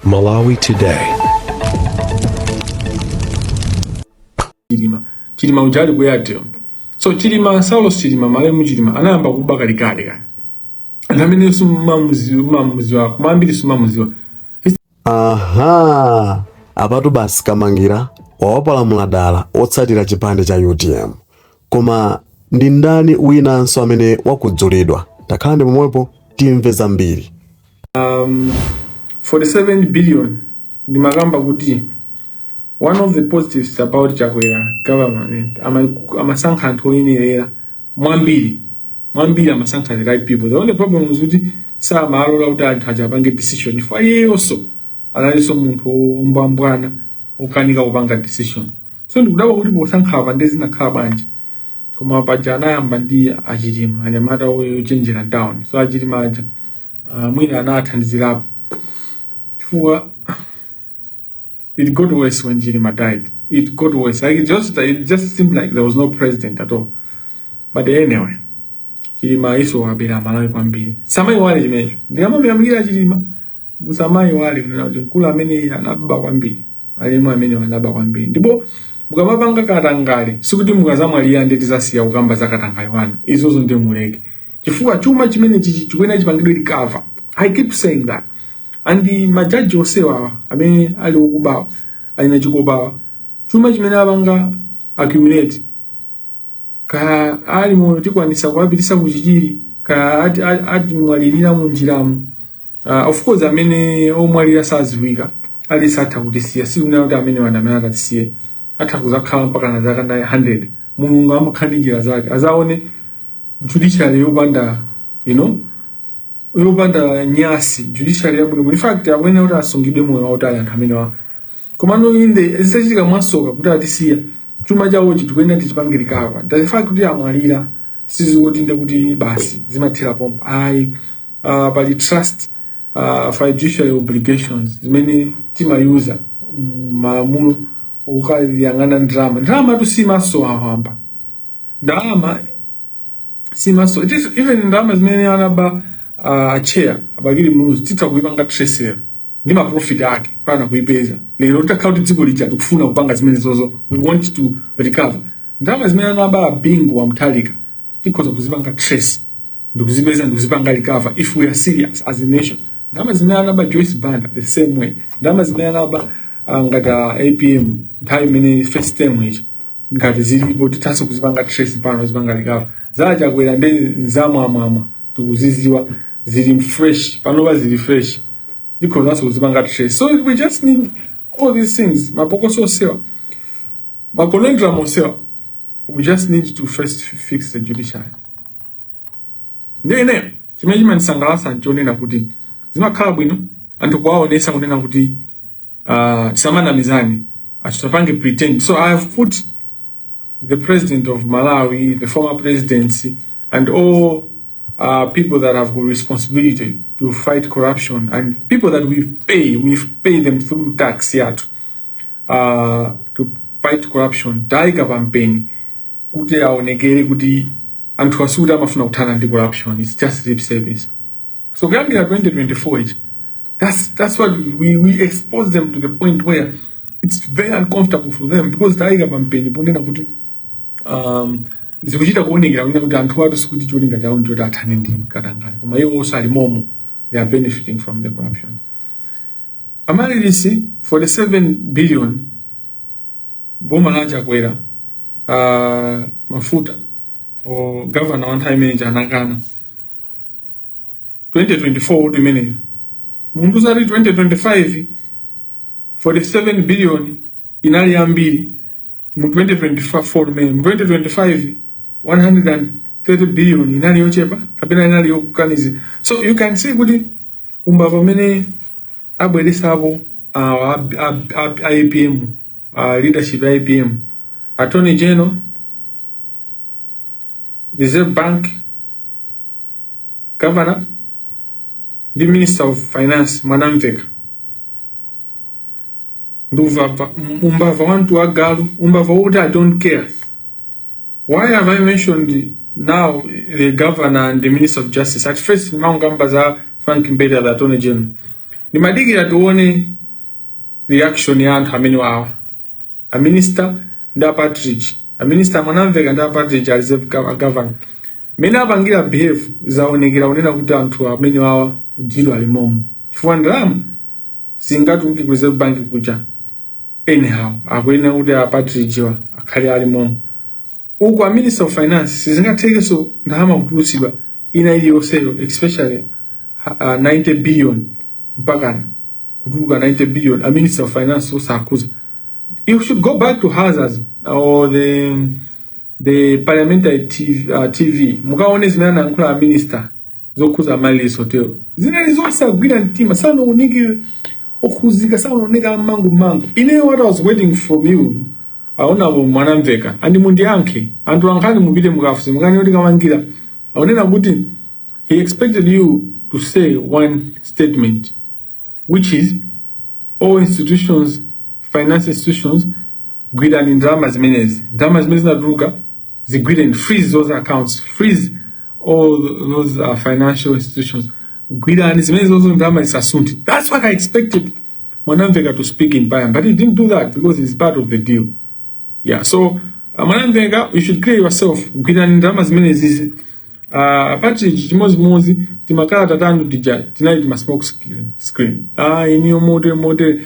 Malawi Today. Chilima, Chilima uja ali ku Airtel. So Chilima, Saulos Chilima, malemu Chilima anayamba kuba kalekale kale. Anthu amene simumamuziwa, koma ambiri simumamuziwa. Aha, apatu basi Kamangira wawapalamula dala otsatira chipani cha UTM. Koma ndi ndani winanso amene wakudzulidwa? Takhalani pomwepo timve zambiri. 47 billion ndimakamba kuti one of the positives about Chakwera government, amasankha anthu oyenerera mwambiri mwambiri, amasankha the right people. The only problem is kuti samalola kuti anthu aja apange decision, chifukwa iyeyonso analinso munthu wombwambwana, okanika kupanga decision. So ndikudabwa kuti posankha apa ndi zinakhala bwanji. Koma paja anayamba ndi aChilima, anyamata ochenjera down. So aChilima aja mwina anathandizirapo, chifukwa it got worse when Chilima died. It got worse. Like it just seemed like there was no president at all. But anyway, Chilima iso wabera Malawi kwambiri. Samayiwale chimenecho. Ndikamamuyamikira Chilima, musamayiwale kunena kuti mkulu amene anaba kwambiri. Malemu amene anaba kwambiri. Ndipo mukamapanga katangale, sikuti mukazamwalira ndi tizasiya kukamba za katangale wanu. Izozo ndi muleke. Chifukwa chuma chimene chichi chikuyenera chipangidwe recover. I keep saying that. And majaji onsewa amene ali okubawa, ali na chikopawa, chuma chimene apanga accumulate, kaya ali moyo tikwanisa kuwapitisa kuchichiri, kaya atimwalirira mu njiramo. Of course amene omwalira saziwika, ali satha kutisiya. Sikunena kuti amene wanda amene atatisiye atha kuzakhala mpaka na zaka 100. Mulungu amakhala ndi njira zake. Azaone judiciary yopanda yopanda nyasi, judiciary yabwino. In fact, akuyenera kuti asungidwe moyo wautali anthu amenewa. Komano inde zisachitika mwasoka kuti atisiya, chuma chawochi tikuyenera tichipange recover. The fact kuti amwalira sizikuti nde kuti basi zimathera pompo, ayi. Pali trust, fiduciary obligations zimene timayuza malamulo ukayang'ana ndalama. Ndalama tu simasowa wamba, ndalama simaso. It is even ndalama zimene anaba chair aBakili Muluzi, titha kuipanga trace lero ndi ma profit ake pana kuipeza lero. Titakhala kuti dziko lija tikufuna kupanga zimene zozo, we want to recover ndalama zimene anaba Bingu wa Mutharika, tikhoza kuzipanga trace ndikuzipeza ndikuzipanga recover if we are serious as a nation. Ndalama zimene anaba Joyce Banda, the same way. Ndalama zimene anaba ngati APM nthawi imene first term ichi, ngati zilipo tithanso kuzipanga trace pano, kuzipanga recover. ZaChakwera ndi nzamwamwamwa, tikuziziwa, zili fresh panopa, zili fresh, tikhozanso kuzipanga trace. So we just need all these things, mapokoso onsewa, maconundrum onsewa, we just need to first fix the judiciary. Ndiye ine chimene chimandisangalatsa nchonena kuti zimakhala bwino anthu kuwaonesa kunena kuti tisamanamizane, atisapange pretend. So I have put the president of Malawi, the former presidency, and all people that have got responsibility to fight corruption and people that we pay them through tax yathu to fight corruption, tayika pampeni kuti aonekere kuti anthu asikuti amafuna kuthana ndi corruption, it's just lip service. So kuyambira 2024 ichi, that's what we expose them to the point where it's very uncomfortable for them, because tayika pampeni ponena kuti zikuchita kuonekera kunena kuti anthu atu sikuti cholinga chawo ndichoti athane ndi katangale, koma iwo osali momo, they are benefiting from the corruption. Amaryllis, 47 billion, boma la Chakwera, mafuta o governor wa nthawi imeneyi anakana 2024 kuti imeneyo munthu zati 2025 47 billion inali yambiri mu 2024, imene mu 2025 130 billion inali yochepa kapena inali yokaniza. So you can see kuti umbava umene abweresapo APM, leadership ya APM, Attorney General, Reserve Bank governor ndi Minister of Finance Mwanamveka, ndi umbava wantu wagalu, umbava wokuti I don't care. Why have I mentioned now the governor and the Minister of Justice? At first ndimangamba za Frank Mbeta, the Attorney General. Ndimadikira tione. reaction ya anthu amene wawa, a minister ndi a Partridge, a minister Mwanamveka ndi a Partridge, a reserve governor, mmene apangira behave, zaonekera kunena kuti anthu amene wawa deal alimomo, chifukwa ndalama singatuluke ku Reserve Bank kuja anyhow. Akuyenera kuti a Partridge wa akhale alimomo. Uku a minister of finance, sizingathekenso ndalama kutulutsidwa ina iliyonseyo, especially 90 billion, mpakana kutuluka 90 billion, a minister of finance osakhuza. You should go back to Hansard or the parliamentary TV, TV, mukaone zimene anayankhula a minister zokhuza Amaryllis Hotel. Zinali zosagwira mtima, sanaoneke okhuzika, sanaoneka mangu mangu. Ineyo, what I was waiting from you, aonapo Mwanamveka, and mundiyankhe anthu ankhani, mupite mukafunse, mukani kuti Kamangira aonena kuti he expected you to say one statement, which is all institutions, finance institutions, gwirani ndalama zimenezi, ndalama zimene zinatuluka zigwireni, freeze those accounts, freeze all those financial institutions, gwirani zimene zozo, ndalama zisasunthe. That's what I expected Mwanamveka to speak in parliament, but he didn't do that because it's part of the deal. Yeah, so Mwanamveka, you should clear yourself. Gwirani ndalama zimenezi. Partridge chimozimozi, timakalata tanu tija tinali tima smoke screen. Ah, iniyo motere motere,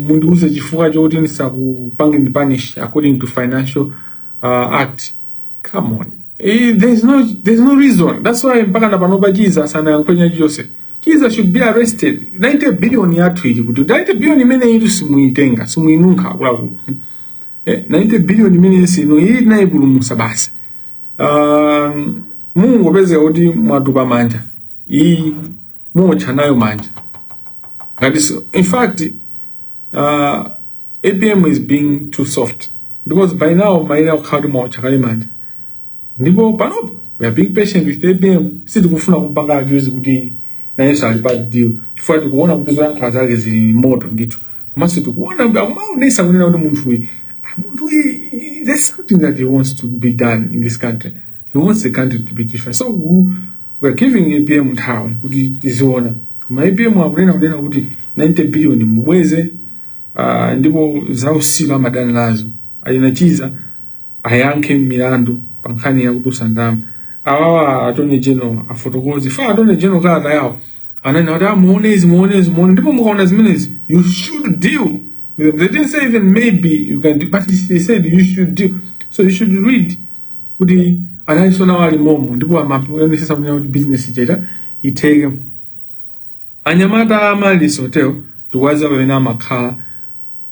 mundiuze chifukwa chokuti ndisakupange ndi punish according to Financial Act. Come on. There's no reason. That's why mpaka na panopa Chiza sanayankhule chilichonse. Chiza should be arrested. 90 billion yathu ili kuti? 90 billion imene itu simuitenga, simuinunkha, akuluakulu. 90 billion imene sino iyi tinayipulumutsa basi. Mungopezeka kuti mwatupa manja, iyi muotcha nayo manja ngati so. In fact, APM is being too soft, because by now maina kukhala kuti mwaotcha kale manja. Ndipo panopo we are being patient with APM. Sitikufuna kumpanga accuse kuti nayenso ali pa deal, chifukwa tikuona kuti zoyankhula zake zili moto ndithu, komanso tikuona akumaonesa kunena kuti munthu uyu, munthu uyu, there's something that he wants to be done in this country. He wants the country to be different. So we are giving APM nthawi kuti tiziona. Koma APM akunena kuti 90 billion mubweze. Ndipo zausilu amadana nazo. Alinachiza ayankhe milandu pa nkhani yakutusa ndalama. Awawa attorney general afotokoze fa. Attorney general, kalata yawo ananena kuti, "Ah, muone izi, muone izi, muone." Ndipo mukaona zimenezi, you should deal with them. They didn't say even maybe you can do, but they said you should deal. So you should read kuti analinso nawo ali momo, ndipo amaonesesa kunena kuti business ichita itheke. Anyamata Amaryllis Hotel tikuwaziwa pamene amakhala.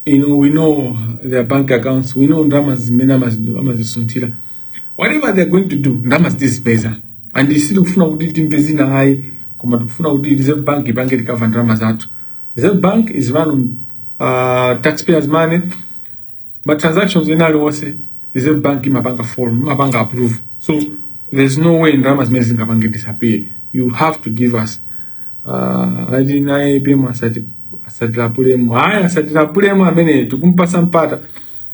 We know their bank accounts, we know ndalama zimene amazisunthira. Whatever they're going to do, ndalama zitizipeza, and sitikufuna kuti timve zina ayi, koma tikufuna kuti Reserve Bank ipange recover ndalama zathu. Reserve Bank is run on taxpayers' money. Ma transactions ena aliwonse Reserve Bank imapanga follow, imapanga approve, so there's no way ndalama zimene zingapange disappear. You have to give us. Ati naye APM asatilapulemo. Haya, asatilapulemo amene tikumpasa mpata.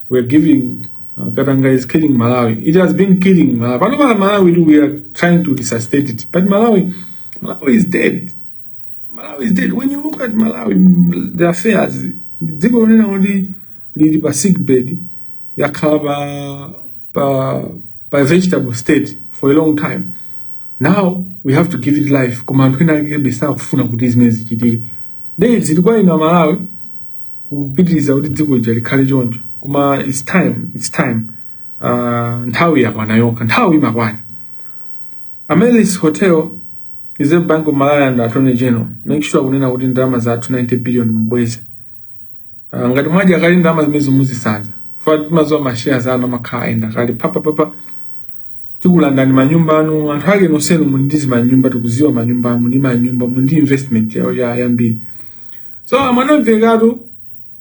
We are giving Katanga is killing Malawi. It has been killing Malawi. Pano pa Malawi, we are trying to resuscitate it, but Malawi is dead. Malawi is dead. When you look at Malawi, the affairs, dziko lonena kuti lili pa sick bed, yakhala pa vegetable state for a long time. Now we have to give it life, koma anthu ena ake sakufuna kuti zimene zichitike. Ndi zili kwa inu Amalawi kupitiriza kuti dziko lija likhale choncho, koma it's time, it's time. Nthawi yakwana yokha, nthawi imakwana. Amaryllis Hotel, Reserve Bank of Malawi and Attorney General, make sure kunena kuti ndalama zathu 90 billion mubweze. Ngati mwadya kale ndalama zimene muzisanza fa, timaziwa ma shares anu amakhala ayenda kale papapapa. Tikulandani manyumba anu. Anthu ake nonsenu muli ndi zimanyumba, tikuziwa manyumba anu, muli manyumba, muli ndi investment yambiri. So Mwanamvekatu,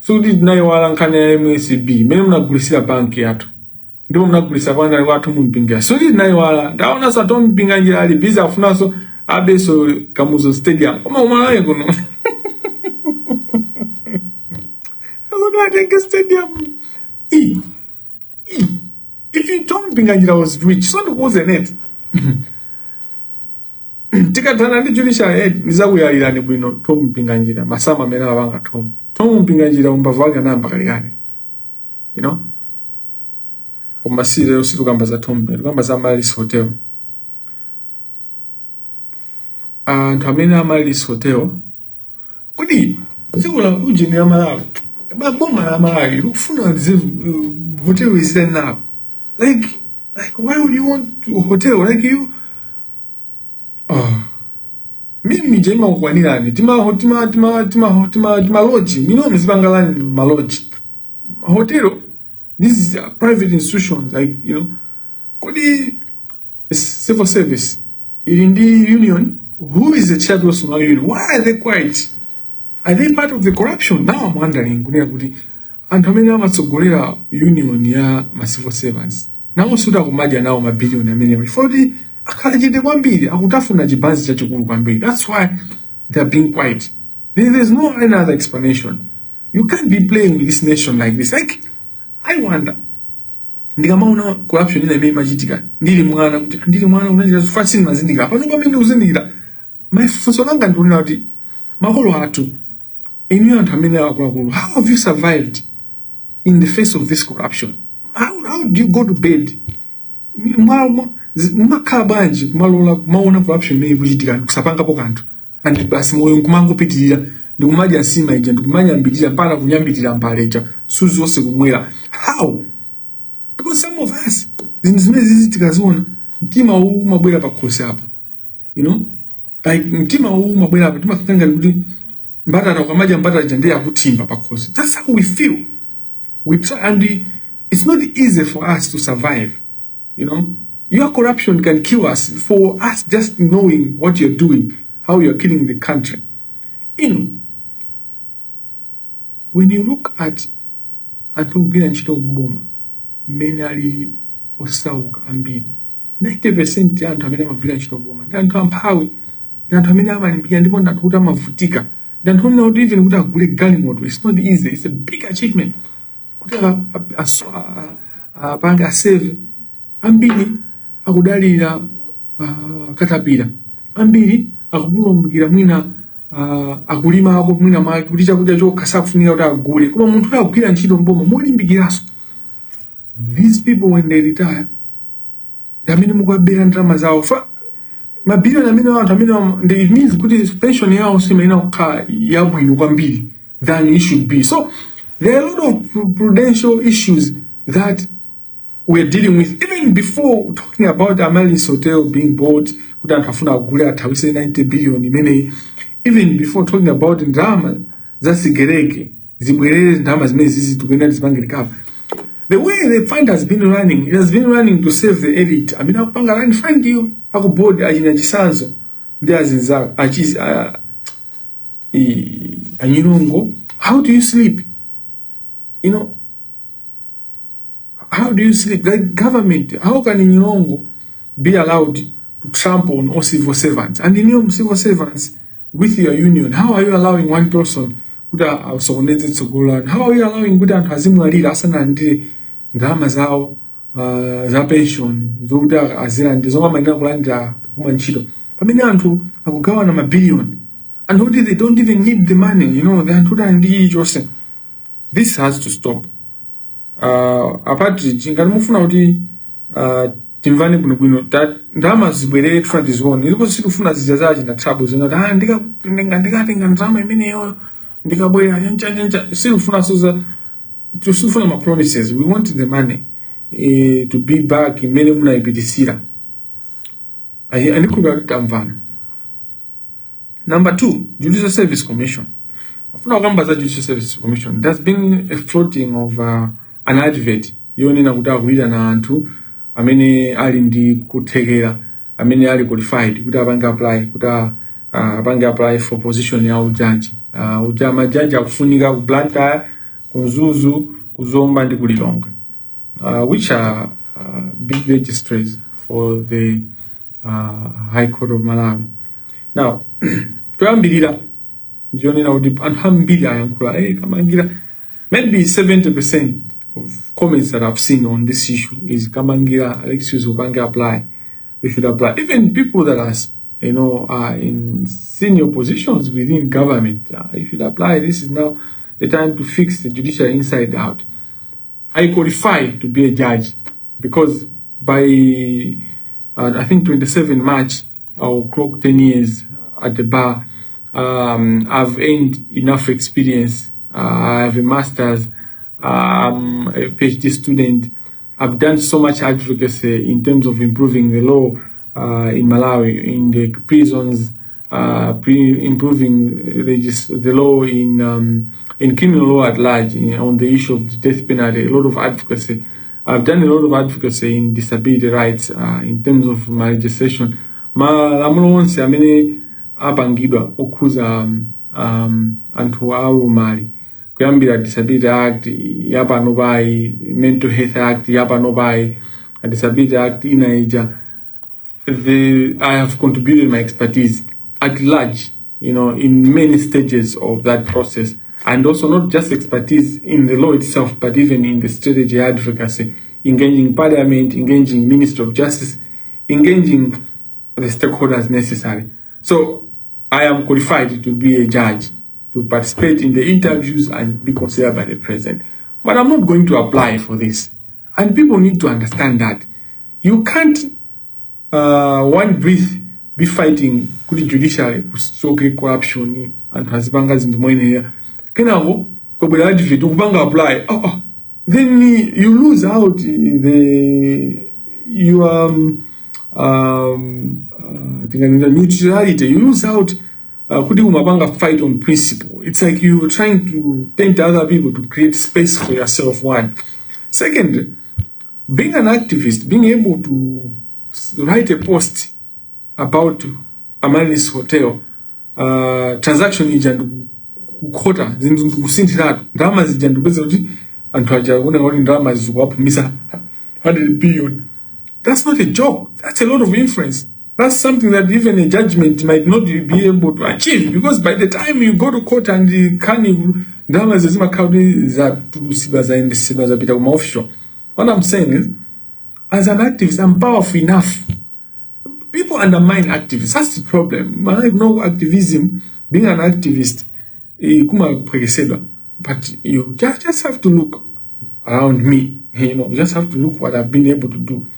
sikuti tinayiwala nkhani ya MSB imene munagulisira banki yathu, ndipo munagulisa kwa kwathu mumpinga. Sikuti tinayiwala. Ndaonanso a Mpinganjira ali busy, afunanso abeso Kamuzu Stadium, koma umalawi kuno akuti atenge stadium. If you don't, Mpinganjira was rich, so ndikuuze net. Tikathana ndi judicial head, ndizakuyalirani bwino Tom Mpinganjira, masama amene amapanga Tom. Tom Mpinganjira umbavu wake anayamba kalekale. Koma si lero, sitikamba za Tom, tikamba za Amaryllis Hotel. Anthu amene Amaryllis Hotel, kodi dziko la ujeni ya Malawi, boma la Malawi likufuna hotel izitani napo? Like why would you want to hotel like you, oh. Mimi imakukwanirani tima tima tima tima tima tima lodge mino mzipangalani ma lodge hotel. These are private institutions, like. Kodi civil service ili ndi union? Who is the chairperson of union? Why are they quiet? Are they part of the corruption? Now I'm wondering kunena kuti anthu amene amatsogolera union ya ma civil servants nawo suti akumadya nawo mabiliyoni amenewo, foti akhala chete kwambiri, akutafuna chibanzi chachikulu kwambiri. That's why they are being quiet. There's no any other explanation. You can't be playing with this nation like this. Like, I wonder, ndikamaona corruption ina imene imachitika ndili mwana, kuti ndili mwana unachita fasi mazindikira pano, pamene ndikuzindikira, mafunso langa ndikunena kuti makolo athu, inu anthu amene akuluakulu, how have you survived in the face of this corruption? How do you go to bed? Mumakhala bwanji kumalola kumaona corruption imene ikuchitika ndikusapangapo kanthu, and basi moyo nkumangopitirira, ndikumadya nsima ija, ndikumanyambitira mpaka kunyambitira mbale ija, suzi zonse kumwera? How? Because some of us, zinthu zimene zizi tikaziona, mtima uwu umabwera pakhosi apa, like mtima uwu umabwera apa, timakhala ngati kuti mbatata, ukamadya mbatata ija ndiye akuthimba pakhosi. That's how we feel. We try, and it's not easy for us to survive. Your corruption can kill us for us just knowing what you're doing, how you're killing the country. When you look at anthu ogwira ntchito kuboma mmene alili osauka ambiri, 90% ya anthu amene amagwira ntchito kuboma ndi anthu amphawi, ndi anthu amene amalimbikira, ndipo ndi anthu kuti amavutika, ndi anthu onena kuti even kuti agule galimoto, it's not easy, it's a big achievement kuti apange asave. Ambiri akudalira katapira, ambiri akupulumukira mwina akulimako mwina mwake kuti chakudya chokha sakufunika kuti agule. Koma munthu kuti akugwira ntchito mboma molimbikiranso, these people, when they retire, ndi amene mukuwabera ndalama zawo fa mabiliyoni amene anthu amene it means kuti pension yawo simayenera kukhala yabwino kwambiri than it should be. So there are a lot of prudential issues that we're dealing with even before talking about Amaryllis Hotel being bought, kuti anthu afuna kugula athawise 90 billion imeneyi, even before talking about ndalama za sigereke zibwerere, ndalama zimene zizi tikuyenera tizipange recover. The way the fund has been running, it has been running to save the elite amene akupanga run fund iyo, akubodi achina Chisanzo ndi azinzako achizi anyilungo. How do you sleep? How do you sleep? Like government, how can Nyilongo be allowed to trample on all civil servants? And in your civil servants with your union, how are you allowing one person kuti asokoneze tsogolo lanu? How are you allowing kuti anthu azimwalira asanalandire ndalama zawo za pension zokuti azilandire, zomwe amayenera kulandira kuma ntchito, pamene anthu akugawana mabiliyoni, anthu kuti they don't even need the money, the anthu kuti ali ndi chilichonse? This has to stop. A Partridge, ngati mufuna kuti timvane bwinobwino, ndalama zibwerere, tifuna tizione. Ndipo sitifuna zija zachi na trouble zina ah, ndikatenga ndalama imeneyo ndikabwera chancha chancha. Sitifuna soza, sitifuna ma promises. We want the money to be back imene munayipitisira. Andikhulupira kuti tamvana. Number two, Judicial Service Commission. Afuna kukamba za Judicial Service Commission. There's been a floating of an advert yonena kuti akuyitana anthu amene ali ndi kuthekera, amene ali qualified kuti apange apply, kuti apange apply for position ya ujaji. Uja majaji akufunika ku Blantyre, ku Mzuzu, ku Zomba ndi ku Lilongwe, which are big registries for the High Court of Malawi. Now, toyambirira ndionena kuti anthu ambiri ayankhula, hey, Kamangira, maybe 70% of comments that I've seen on this issue is Kamangira, Alexius upange apply, you should apply. Even people that are are in senior positions within government. You should apply. This is now the time to fix the judiciary inside out. I qualify to be a judge because by I think 27 March, I'll clock 10 years at the bar. I've earned enough experience. I have a master's. I'm a PhD student. I've done so much advocacy in terms of improving the law in Malawi, in the prisons, improving the law in criminal law at large, on the issue of the death penalty, a lot of advocacy. I've done a lot of advocacy in disability rights, in terms of my legislation. Malamulo onse amene apangidwa okhuza anthu aulumali, kuyambira Disability Act yapanopayi, Mental Health Act yapanopayi, Disability Act ina ija, I have contributed my expertise at large, in many stages of that process. And also not just expertise in the law itself, but even in the strategy advocacy, engaging parliament, engaging Minister of Justice, engaging the stakeholders necessary. So I am qualified to be a judge, to participate in the interviews and be considered by the president. But I'm not going to apply for this. And people need to understand that. You can't one breath be fighting kuti judiciary kuchoke corruption, anthu azipanga zinthu moyenera, kenako kobwera advert ukupanga apply. Oh. Then you lose out the your tinganena neutrality. You lose out kuti umapanga fight on principle. It's like you're trying to tempt other people to create space for yourself. One second, being an activist, being able to write a post about Amaryllis Hotel transaction ija, ndikukhota zinthu ndikusinthiratu ndalama zija, ndikupeza kuti anthu aja kuoneka kuti ndalama zikuwapumisa 100 billion. That's not a joke. That's a lot of influence. That's something that even a judgment might not be able to achieve, because by the time you go to court and nkhani ndalama zimakhala kuti zatulusidwa, zayendesedwa, zapita kuma offshore. What I'm saying is, as an activist, I'm powerful enough. People undermine activists. That's the problem. Like, no activism, being an activist, kumaphwekesedwa. But you just have to look around me. You just have to look what I've been able to do.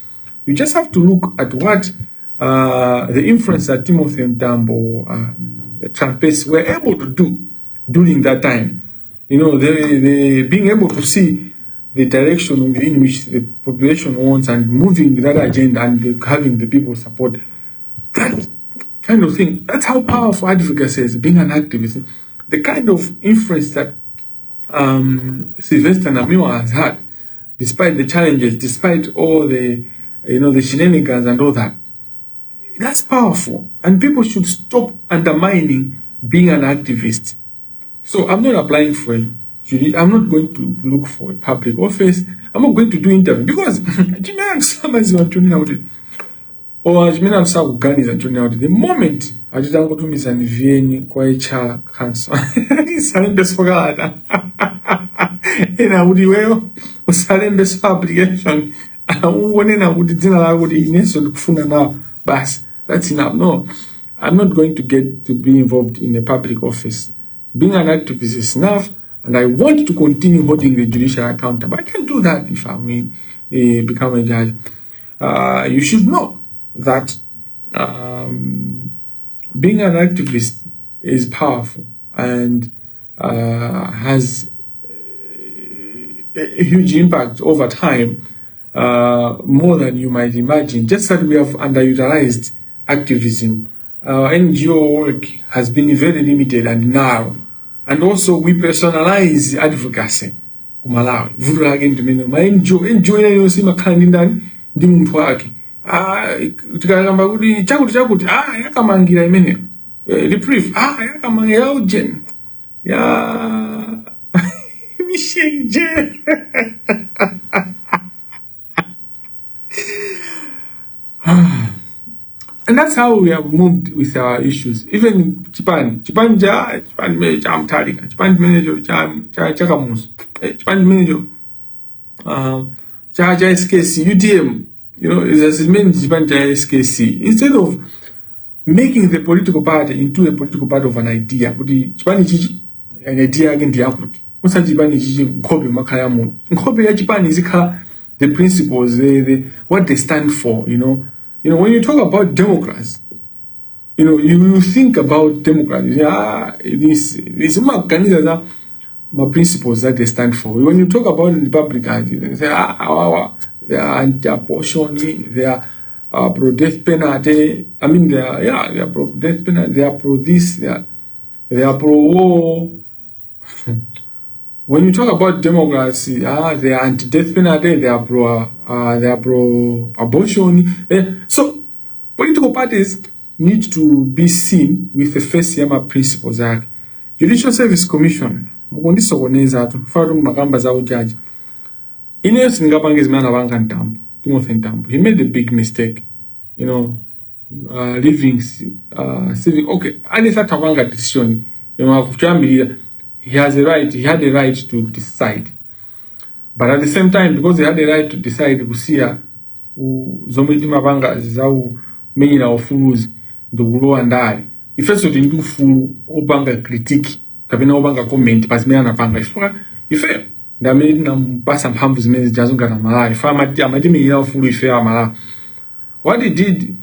You just have to look at what the influence that Timothy Mtambo, the Trapence were able to do during that time. The being able to see the direction within which the population wants and moving that agenda and having the people support that kind of thing. That's how powerful advocacy is, being an activist. The kind of influence that Sylvester Namiwa has had, despite the challenges, despite all the shenanigans and all that. That's powerful. And people should stop undermining being an activist. So I'm not applying for a I'm not going to look for a public office. I'm not going to do interview because chimene samaziwa nchonena kuti or chimene anthu sakuganiza nchonena kuti the moment achitangotumiza VN kwa HR council, isalembeso kalata ena kuti iweyo usalembeso application, ungonena kuti dzina lako kuti inenso ndikufuna nawo basi, that's enough. No, I'm not going to get to be involved in a public office. Being an activist is enough, and I want to continue holding the judiciary accountable. I can do that if I mean, become a judge. You should know that being an activist is powerful and has a huge impact over time, more than you might imagine. Just that we have underutilized activism. Our NGO work has been very limited and narrow. And also we personalize advocacy ku Malawi. Vuto lake ndimene ma NGO, NGO ina yonse imakhala ndi ndani, ndi munthu wake. Ah, tikakamba kuti chakuti chakuti, ah, yakamangira imeneyo. Reprieve, ah, yakamangira ya Eugen. Ya Michel J. And that's how we have moved with our issues. Even chipani, chipani cha chipani chimene cha Mutharika, chipani chimenecho cha Kamuzu, chipani chimenecho cha SKC, UTM, is as many chipani cha SKC. Instead of making the political party into a political party of an idea, kuti chipani chichi an idea yake ndi yakuti, usati chipani chichi nkhope makhala ya munthu. Nkhope ya chipani izikhala the principles, what they stand for. When you talk about democracy, you think about democracy, you say, "Ah, this umaganiza za ma principles that they stand for." When you talk about the Republicans, you say, "Ah, ah, ah, they are anti-abortion, they are pro-death penalty." I mean, they are, yeah, they are pro-death penalty, they are pro this, they are pro-war. When you talk about democracy, ah, they are anti-death penalty, they are pro-abortion. So political parties need to be seen with the face ya ma principles ake. Judicial Service Commission, mukundisokoneza atu fatu makamba za ujaji. Ineyo sindingapange zimene anapanga Mtambo, Timothy Mtambo. He made a big mistake, leaving civic. Okay, aliyense apanga decision, kuchoyambirira he has a right, he had a right to decide, but at the same time, because he had a right to decide, kusiya zomwe timapanga zaumenyera ufuluzi ndikulowa ndale, ifenso tili ndi ufulu opanga critique kapena opanga comment pa zimene anapanga, chifukwa ife ndi amene tinampasa mphamvu zimene zijazo ngati Amalawi. Ife amatimenyera ufulu ife Amalawi. What he did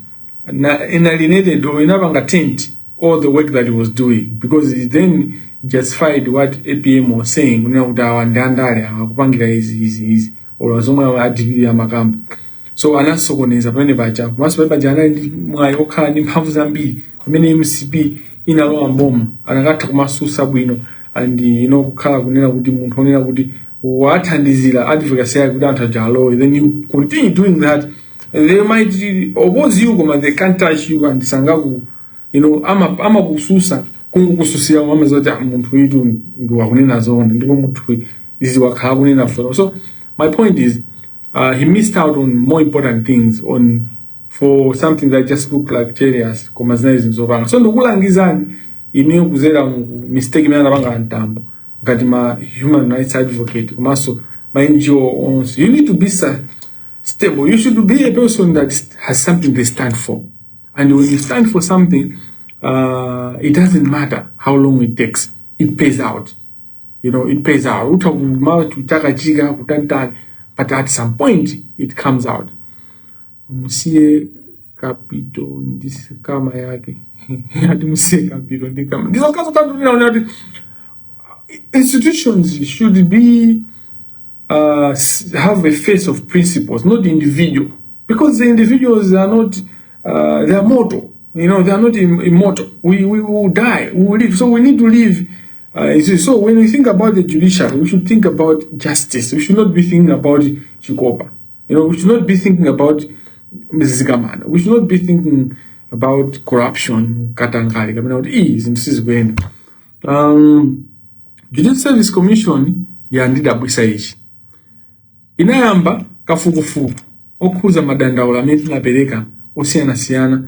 na inalienated or inapanga taint all the work that he was doing, because he then justified what APM was saying, kunena kuti awa ndi andale, akupangira izi, izi, izi, or zomwe adilili amakamba. So anasokoneza pamene paja. Komanso pamene paja anali ndi mwayi okhala ndi mphamvu zambiri. Pamene MCP inalowa mboma, anakatha kumasusa bwino and kukhala kunena kuti munthu onena kuti wathandizira advocacy yake kuti anthu aja alowe. Then you continue doing that, they might oppose you, koma they can't touch you and sangaku amakususa kungukususira, amaziwa kuti, "Ah, munthu uyu ndi wakunena zoona, ndipo munthu izi wakhala kunena for." So my point is, he missed out on more important things on for something that just looked like serious, koma zinali zinthu zopanga. So ndikulangizani ineyo kuzera mu mistake imene anapanga Mtambo, ngati ma human rights advocate komanso ma NGO onse, you need to be stable. You should be a person that has something they stand for, and when you stand for something, it doesn't matter how long it takes, it pays out. It pays out. Utha kuma kuchakachika kutantani, but at some point it comes out. Musiye Kapito ndi kama yake. Ati musiye Kapito ndi kama ndizokazokazinaona kuti institutions should be have a face of principles, not individual, because the individuals are not, they are mortal. They are not immortal. We will die. We will live. So we need to live. You see, so when we think about the judiciary, we should think about justice. We should not be thinking about chikopa. We should not be thinking about Mzikamana. We should not be thinking about corruption, katangale, kapena kuti iyi zinthu sizikuyenda. Judicial Service Commission yandidabwisa ichi. Inayamba kafukufuku okhuza madandaulo amene tinapereka osiyanasiyana,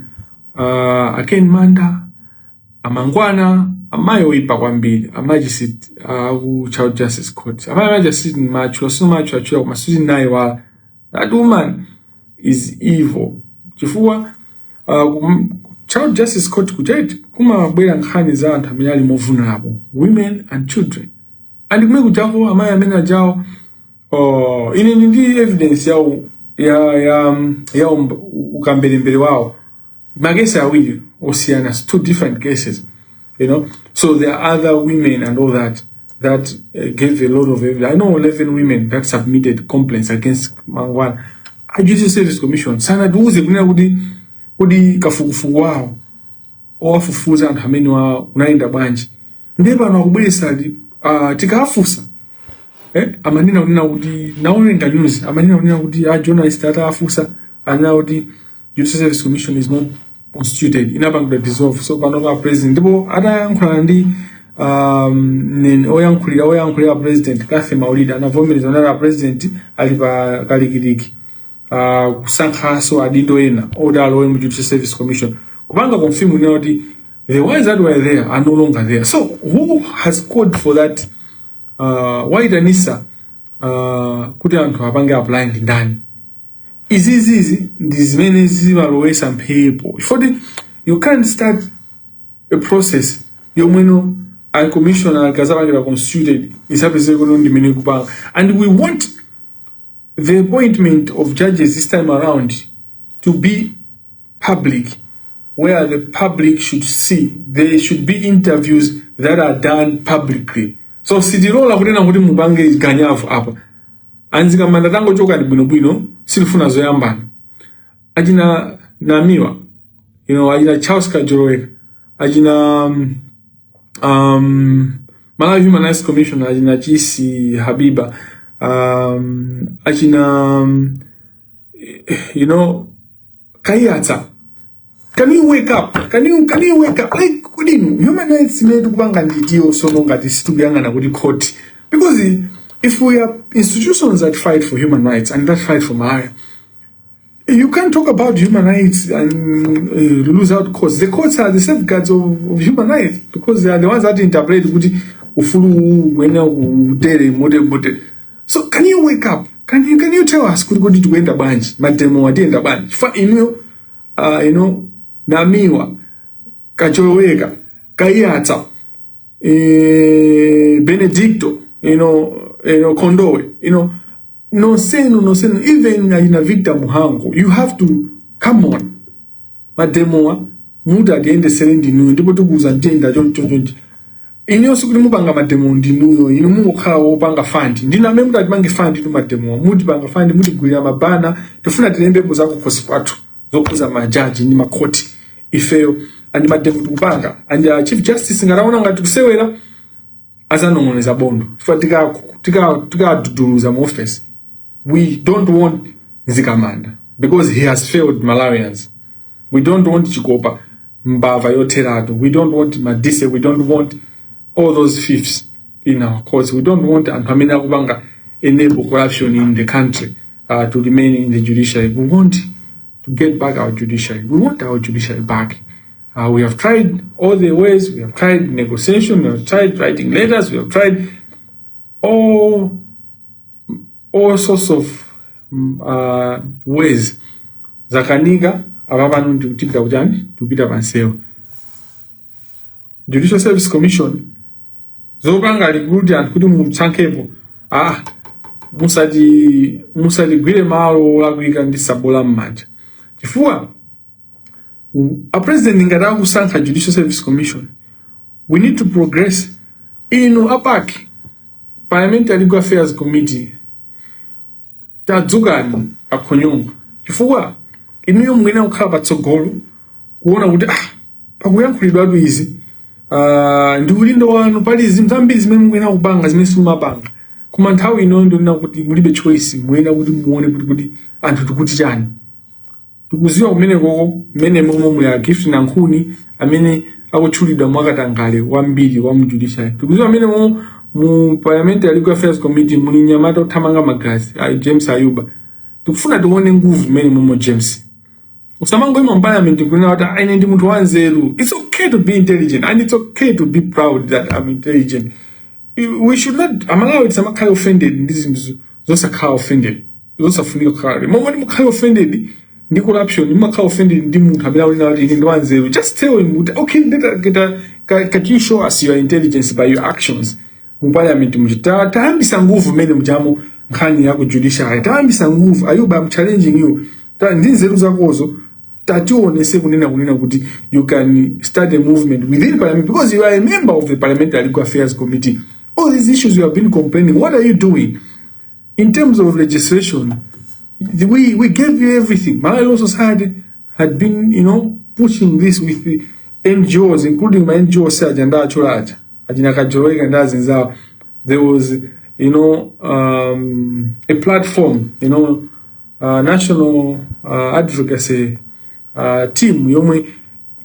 a Ken Manda, amangwana, amayi oyipa kwambiri, a magistrate ku Child Justice Court. Amayi magistrate matchula simatchula, koma sitinayiwala. That woman is evil, chifukwa Child Justice Court kucheti kumabwera nkhani za anthu amene ali more vulnerable, women and children, and kumene kujako amayi amene ajawo, oh, ine ndi evidence yawo ya ukamberembere wawo, makesi awiri osiyana, two different cases. So there are other women and all that that gave a lot of evidence. I know 11 women that submitted complaints against Mangwana. A Judicial Service Commission sanatiuze kunena kuti kafukufuku wawo owafufuza anthu amene wa unayenda bwanji. Ndiye pano akubweresa, tikawafunsa, amanena kunena kuti naolenga news, amanena kunena kuti a journalist atawafunsa anena kuti Judicial Service Commission is not constituted, inapangidwa dissolve. So pano pa president, ndipo atayankhulana ndi oyankhulira president Cathy Maulidi, anavomereza nati president ali pa kalikiliki kusankhaso adindo ena oti alowe mu Judicial Service Commission, kupanga confirm kunena kuti the ones that were there are no longer there. So who has called for that, waitanisa kuti anthu apange apply ndi ndani? Izizizi ndi zimene zimalowesa mphepo, chifukwa You can't start a process yomweno a commissioner akazapangira constituted isapezeke kuti ndimene kupanga. And we want the appointment of judges this time around to be public, where the public should see. There should be interviews that are done publicly. So sitilola kunena kuti mupange ganyavu apa. A Mzikamanda, tangochoka ndi bwinobwino, sitifuna zoyambana. Achina Namiwa, achina Charles Kajoloweka, achina Malawi Human Rights Commission, achina Chisi Habiba, achina Kaiyatsa. Can you wake up? Can you wake up? Like, kudinu human rights imene tikupanga nditiyo sono ngati sitikuyang'ana kuti court, because if we are institutions that fight for human rights and that fight for Malawi, you can't talk about human rights and lose out courts. The courts are the safeguards of human rights because they are the ones that interpret kuti ufulu wena utere mote mote. So can you wake up? Can you tell us kuti tikuyenda bwanji? Mademo atiyenda bwanji? Fa inuyo Namiwa, Kajoloweka, Kaiyatsa, Benedicto, Kondowe, nonsenu nonsenu, even achina Victor Muhango, you have to come on. Mademowa muti atiyendesere ndinuyo, ndipo tikuuza ntenda choncho choncho. Inuyonso kuti mupanga mademo ndinuyo, inu mungokhala wopanga fund, ndinu amene muti atipange fund tu mademowa, mutipanga fund, mutigulira mabana. Tifuna tilembepo zakukhosi kwathu zokhuza majaji ndi makhoti ifeyo, and mademo tikupanga, and Chief Justice ngataona ngati kusewera azanong'oneza bondo chifukwa tikaduduluza mu office. We don't want Mzikamanda because he has failed Malawians. We don't want Chikopa, mbava yotheratu. We don't want Madise. We don't want all those thieves in our courts. We don't want anthu amene akupanga enable corruption in the country to remain in the judiciary. We want to get back our judiciary. We want our judiciary back. We have tried all the ways. We have tried negotiation. We have tried writing letters. We have tried all sorts of ways. Zakanika. Apa pano ndikutipita kuchani? Tikupita pansewu. Judicial Service Commission, zopanga recruit anthu kuti mutsankhepo, ah, musatigwire malo olakwika ndi sabola m'manja, chifukwa a president ngati akusankha Judicial Service Commission, we need to progress. Inu a PAC, Parliamentary Legal Affairs Committee, tadzukani akhonyongo, chifukwa inuyo mwina kukhala patsogolo kuona kuti ah, pakuyankhulidwatu izi, ndi udindo wanu. Pali zinthu zambiri zimene mukuyenera kupanga zimene simumapanga, koma nthawi ino ndionena kuti mulibe choice. Muyenera kuti muone kuti anthu tikuti chani. Tikuziwa kumene koko mmene momwe muli a Gift Nankhuni amene akutchulidwa mwakatangale wambiri wa mu judiciary. Tikuziwa mmene momwe mu Parliamentary Legal Affairs Committee muli nyamata othamanga magazi a James Ayuba. Tikufuna tione nguvu mmene momwe. James, usamangoima mu parliament kunena kuti, "Ah, ine ndi munthu wanzeru." It's okay to be intelligent and it's okay to be proud that I'm intelligent. We should not, Amalawi tisamakhale offended ndi zinthu zosakhala offended, zosafunika kukhala momwe mukhale offended ndi corruption, mumakhala offended ndi munthu amene akunena kuti ine ndi wanzeru. Just tell him kuti, "Okay, can you show us your intelligence by your actions mu parliament?" Muchita tayambisa nguvu mmene mujamo nkhani ya ku judiciary, tayambisa nguvu. Ayuba, I'm challenging you. Ndi nzeru zakozo tationese kunena kuti you can start a movement within parliament, because you are a member of the Parliamentary Legal Affairs Committee. All these issues you have been complaining, what are you doing in terms of legislation? We gave you everything. Malawi Law Society had been pushing this with the NGOs, including my NGO agenda achulacha, achina Kajoloweka ndi azinzawo. There was a platform, national advocacy team yomwe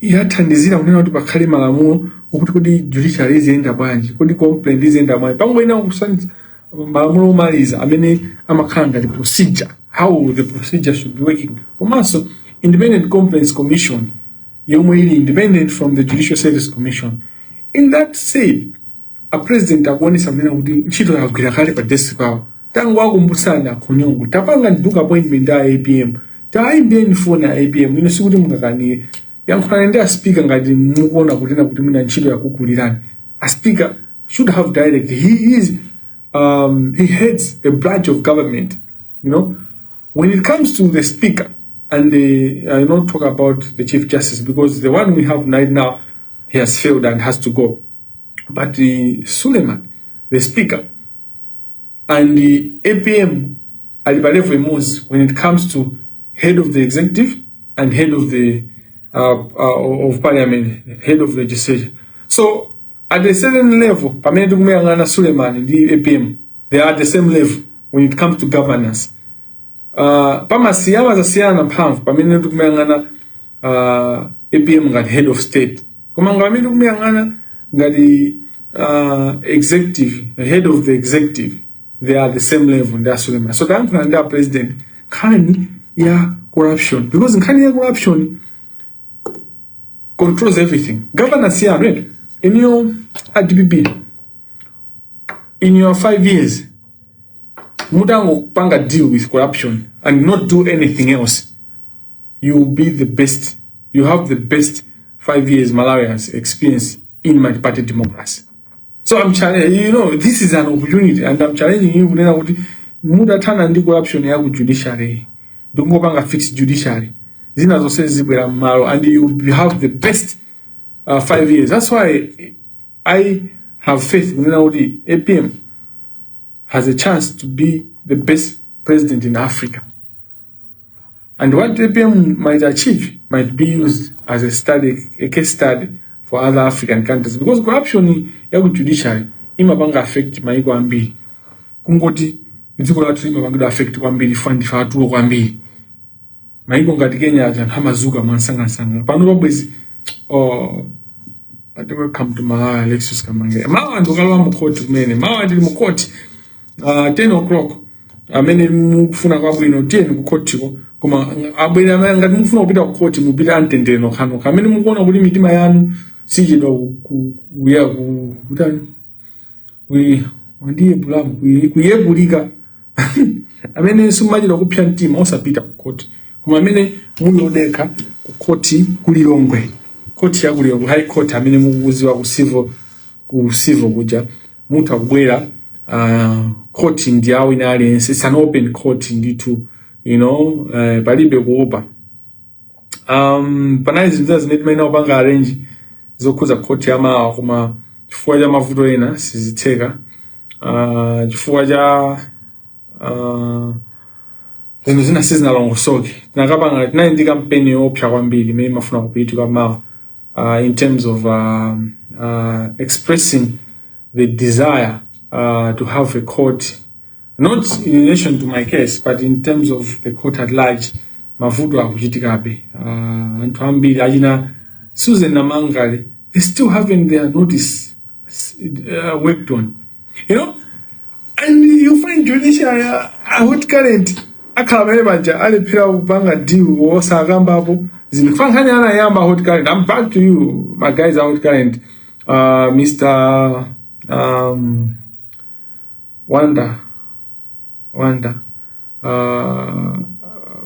yathandizira kunena kuti pakhale malamulo okuti kuti judiciary iziyenda bwanji, kuti complaint iziyenda bwanji. Pangoyena kusanitsa malamulo omaliza amene amakhala ngati procedure, how the procedure should be working, komanso Independent Complaints Commission yomwe ili independent from the Judicial Service Commission. In that said, a president akuonesa kunena kuti ntchito yagwira kale pa desk pawo. Tangowakumbutsani akhonyongo, tapanga book appointment a APM, taimbeni foni a APM. Ino sikuti mungakanire. Yankhulani ndi a speaker ngati mukuona kunena kuti mwina ntchito yakukulirani. A speaker should have direct. He heads a branch of government. When it comes to the speaker and the, I not talk about the chief justice because the one we have right now, he has failed and has to go. But the Suleiman, the speaker, and the APM ali pa level imodzi when it comes to head of the executive and head of the of parliament, head of legislature. So at a certain level, pamene tikumuyang'ana Suleiman ndi APM, they are at the same level when it comes to governance. Pamasiyana zasiyana mphamvu pamene tikumuyang'ana APM ngati head of state, koma ngati pamene tikumuyang'ana ngati executive, head of the executive, they are the same level ndi Suleiman. So tayankhula ndi a president nkhani ya corruption, because nkhani ya corruption controls everything. Governance yanu, right? In your at DPP, in your 5 years, mutangopanga deal with corruption and not do anything else, you will be the best. You have the best 5 years Malawi has experienced in multi-party democracy. So I'm challenging, this is an opportunity and I'm challenging you kunena kuti mutathana ndi corruption ya ku judiciary, ndikungopanga fix judiciary, zina zonse zibwera mmalo and you will have the best 5 years. That's why I have faith kunena kuti APM has a chance to be the best president in Africa. And what APM might achieve might be used as a study, a case study for other African countries. Because corruption ya ku judiciary imapanga affect maiko ambiri. Kungoti dziko lathu limapangidwa affect kwambiri ndife atulo kwambiri. Maiko ngati Kenya aja anthu amazuka mwansangasanga. Pano pabwezi, oh, ati welcome to Malawi, Alexis Kamangira. Mawa ndikalowa mu court kumene. Mawa ndili mu court 10 o'clock. Amene mukufuna kwabwino, tiyeni ku court-ko, koma abwere amene ngati mukufuna kupita ku court, mupite amtendere nokhanokha. Amene mukuona kuti mitima yanu sichedwa kuya kutani, wandiye bulamu kuyebulika, amene simumachedwa kupsa mtima, osapita ku court. Koma amene muli odekha, ku court ku Lilongwe, court ya ku Lilongwe High Court, amene mukuziwa ku civil kuja, mutha kubwera. Court ndi yawo ina aliyense. It's an open court ndithu, palibe kuopa. Panali zinthu zina zimene timayenera kupanga arrange zokhuza court ya mawa, koma chifukwa cha mavuto ena sizitheka, chifukwa cha zinthu zina sizinalongosoke. Tinakapanga, tinali ndi kampeni yoopsa kwambiri imene imafuna kupitika mawa in terms of expressing the desire to have a court, not in relation to my case, but in terms of the court at large. Mavuto akuchitikabe. Anthu ambiri achina Susan Namangale, they still haven't their notice worked on, and you find judiciary hot current akhala pamene paja alephera kupanga deal osakambapo zinthu. Fankhani anayamba hot current. I'm back to you, my guys are hot current, Mr. Wanda Wanda,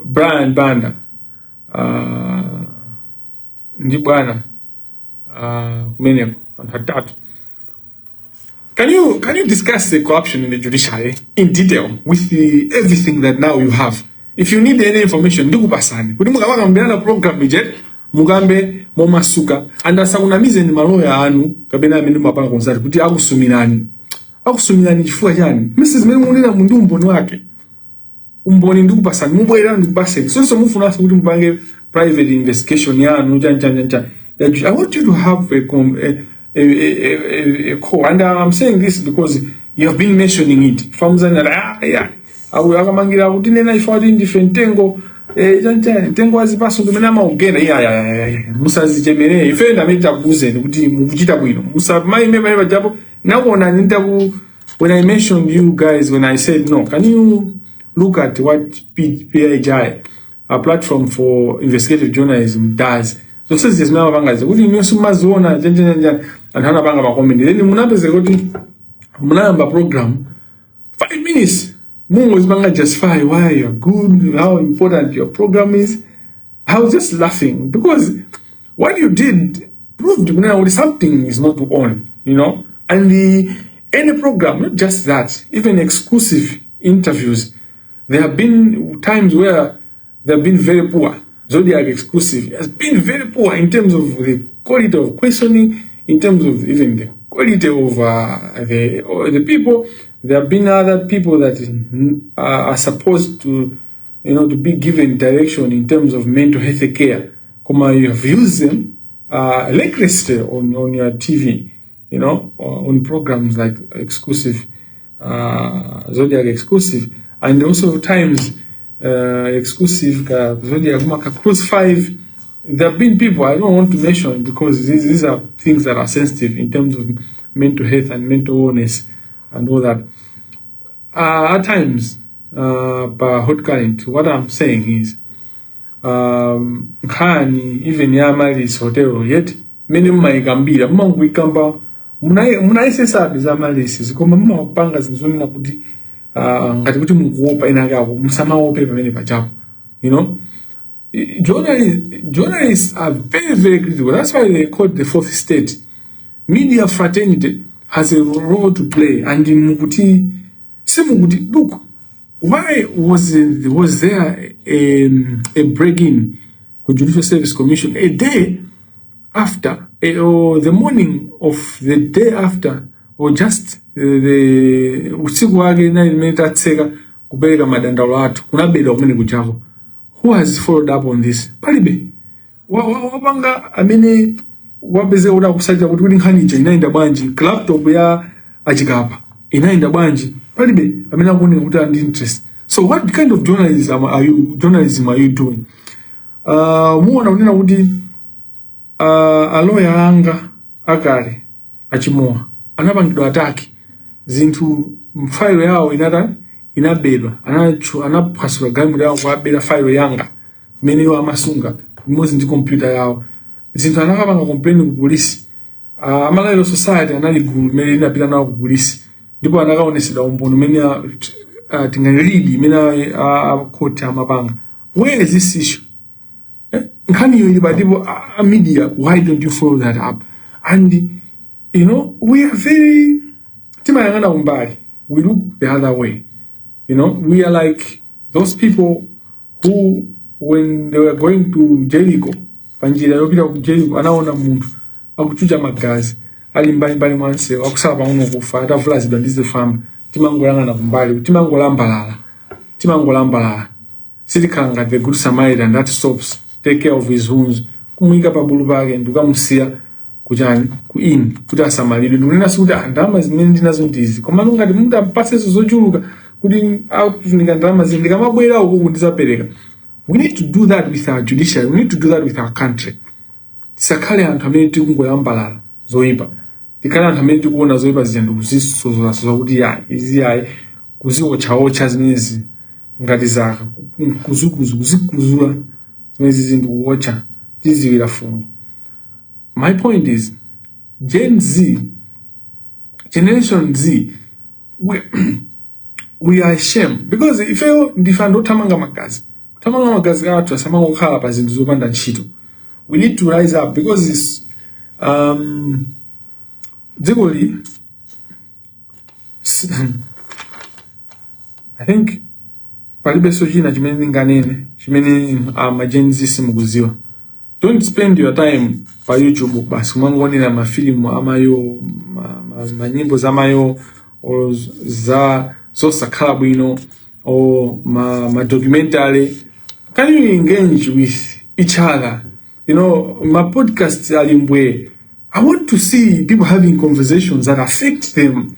Brian Banda, ndi bwana kumeneko, anthu atatu. Can you discuss the corruption in the judiciary in detail with everything that now you have? If you need any information, ndikupasani kuti mukamakambirana program ije mukambe momasuka and asakunamizeni maloya anu kapena amene mumapanga consult kuti akusumirani. Akusumirani chifukwa chani? Mese zimene munena mu ndi umboni wake. Umboni ndikupasani, mubwerera ndikupaseni. Sonso mufunanso kuti mupange private investigation yanu chan chan chan chan. I want you to have a, com- a call, and I'm saying this because you have been mentioning it. Famuzani, ah yeah, au akamangira kuti nena ifa kuti ndife mtengo chan chan, mtengo wa zipaso ndimene amaugenda. Iya, musazichemerere. Ife ndamene takuuzeni kuti mukuchita bwino, musamaime pamene pajapo. Nakuonani nditaku when I mentioned you guys, when I said, "No, can you look at what PIJ, a platform for investigative journalism, does?" Zonse zimene amapanga kuti inu simumaziona chanjanjani. Anthu anapanga ma comment, then munapezeka kuti munayamba program 5 minutes mungozipanga justify why you're good, how important your program is. I was just laughing because What you did proved kunena kuti something is not on. And the any program, not just that, even exclusive interviews, there have been times where they have been very poor. Zodiak Exclusive has been very poor in terms of the quality of questioning, in terms of even the quality of the people. There have been other people that are supposed to be given direction in terms of mental health care. Koma you have used them recklessly on your TV, on programs like exclusive, Zodiak Exclusive, and also times exclusive Zodiak Maka Cruise 5. There have been people I don't want to mention because these are things that are sensitive in terms of mental health and mental wellness and all that. At times, by Hot Current, what I'm saying is, nkhani even ya Amaryllis Hotel yet mene mumayikambira, mumangoyikamba, munayesesabe za Amaryllis, koma mumapanga zinthu zonena kuti ngati kuti mukuopa ena ake. Musamaope pamene pachapo. Journalists are very, very critical. That's why they call the fourth estate. Media fraternity has a role to play, and mukuti simukuti. Look, why was there a break-in ku Judicial Service Commission a day after, or the morning of the day after, or just the usiku wake nali limene tatseka kupereka madandaulo athu, kunabedwa kumene kuchako? Who has followed up on this? Palibe. Wapanga amene wapezeka kuti akusatira kuti nkhani ija inayenda bwanji, laptop ya achikapa inayenda bwanji, palibe amene akuoneka kuti ali ndi interest. So what kind of journalism are you doing? Muona kunena kuti aloya anga akale achimowa anapangidwa attack, zinthu mfailo yawo inatani, inabedwa, anaphwasula galimoto yawo, kuabera failo yanga imene iwo amasunga limodzi ndi kompyuta yawo. Zinthu anakapanga complain ku polisi. Amalawi Law Society anali gulu limene linapita nawo ku polisi ndipo anakaonesedwa umboni umene tinganilidi imene a court amapanga. Where is this issue? Nkhaniyo ili patipo? A media, why don't you follow that up? And we are very, timayang'ana kumbali, we look the other way. We are like those people who, when they were going to Jericho, panjira yopita ku Jericho, anaona munthu akuchucha magazi ali mbalimbali mwa msewu, akusala pang'ono kufa, atavulazidwa ndi zifwamba. Timangoyang'ana kumbali, timangolambalala, timangolambalala. Sitikhala ngati the Good Samaritan that stops, take care of his wounds, kumuyika pabulu pake ndikukamusiya kuchani, ku inn, kuti asamalidwe. Ndikunena sikuti ndalama zimene ndinazo ndizi, koma ngati mutampasenso zochuluka kuti akufunika ndalama zini, ndikamabwera uku ndizapereka. We need to do that with our judiciary. We need to do that with our country. Tisakhale anthu amene tikungolambalala zoyipa. Tikhale anthu amene tikuona zoyipa zija ndikuzisozolasoza kuti ya izi yayi, kuziotchaotcha zimenezi ngati zaka kuzukuzu, kuzikuzula zimenezi zinthu, kuwotcha, tiziwira fungo. My point is, Gen Z, Generation Z, we are ashamed because ifeyo ndife anthu othamanga magazi. Kuthamanga magazi athu asamangokhala pa zinthu zopanda ntchito. We need to rise up because it's, dzikoli, I think palibenso china chimene ndinganene chimene ma Gen Z simukuziwa. Don't spend your time pa YouTube basi kumangoonera mafilimu amayo, manyimbo zamayo or za zosakhala bwino or ma documentary. Can you engage with each other? Ma podcasts ali mbwe. I want to see people having conversations that affect them.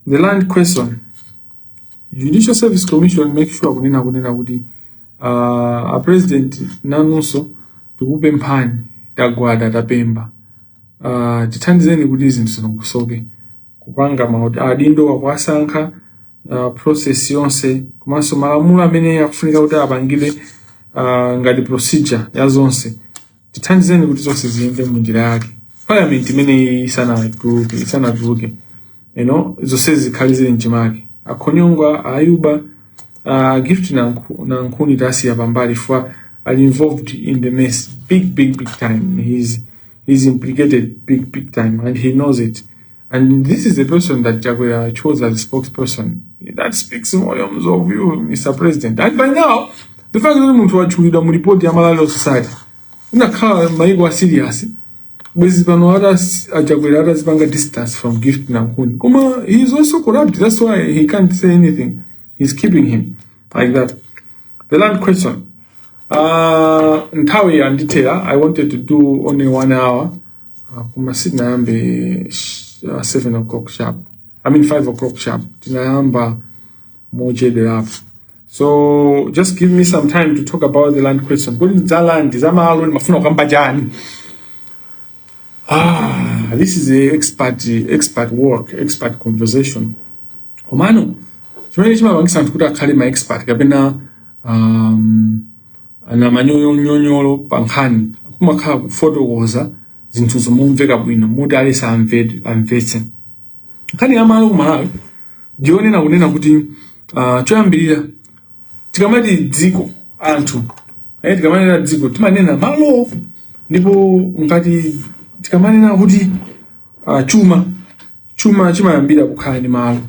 The land question, Judicial Service Commission, make sure kunena kuti a president nanunso tikupemphani, tagwada, tapemba, tithandizeni kuti zinthu zilongosoke, kupanga ma adindo akuasankha, process yonse komanso malamulo amene akufunika kuti apangidwe, ngati procedure ya zonse. Tithandizeni kuti zonse ziyende munjira yake. Parliament imene isanatuluke, zonse zikhale zili mchimake. Akhonyongwa ayuba Gift Nankhuni tasiya pambali for ali involved in the mess big, big, big time. He's implicated big, big time, and he knows it. And this is the person that Chakwera chose as spokesperson. That speaks volumes of you, Mr. President. And by now, the fact that munthu watchulidwa mu report ya Malawi Law Society, inakhala maiko a serious, bwezi pano a Chakwera atazipanga distance from Gift Nankhuni. Koma he is also corrupt. That's why he can't say anything. He's keeping him like that. The land question. Nthawi yandithera. I wanted to do only one hour. Koma sitinayambe 7 o'clock sharp. I mean 5 o'clock sharp. Tinayamba mochedwerapo. So just give me some time to talk about the land question. Kodi za land, za malo ndimafuna kukamba chani? Ah, this is a expert work, expert conversation. Komano, chimene chimapangisa anthu kuti akhale ma expert kapena ana manyonyonyolo pa nkhani kumakhala kufotokoza zinthu zomumveka bwino moti alese amvetse. Nkhani ya malo ku Malawi ndionena kunena kuti choyambirira, tikamati dziko, anthu, tikamanena dziko timanena malo, ndipo ngati tikamanena kuti chuma chimayambira kukhala ndi malo.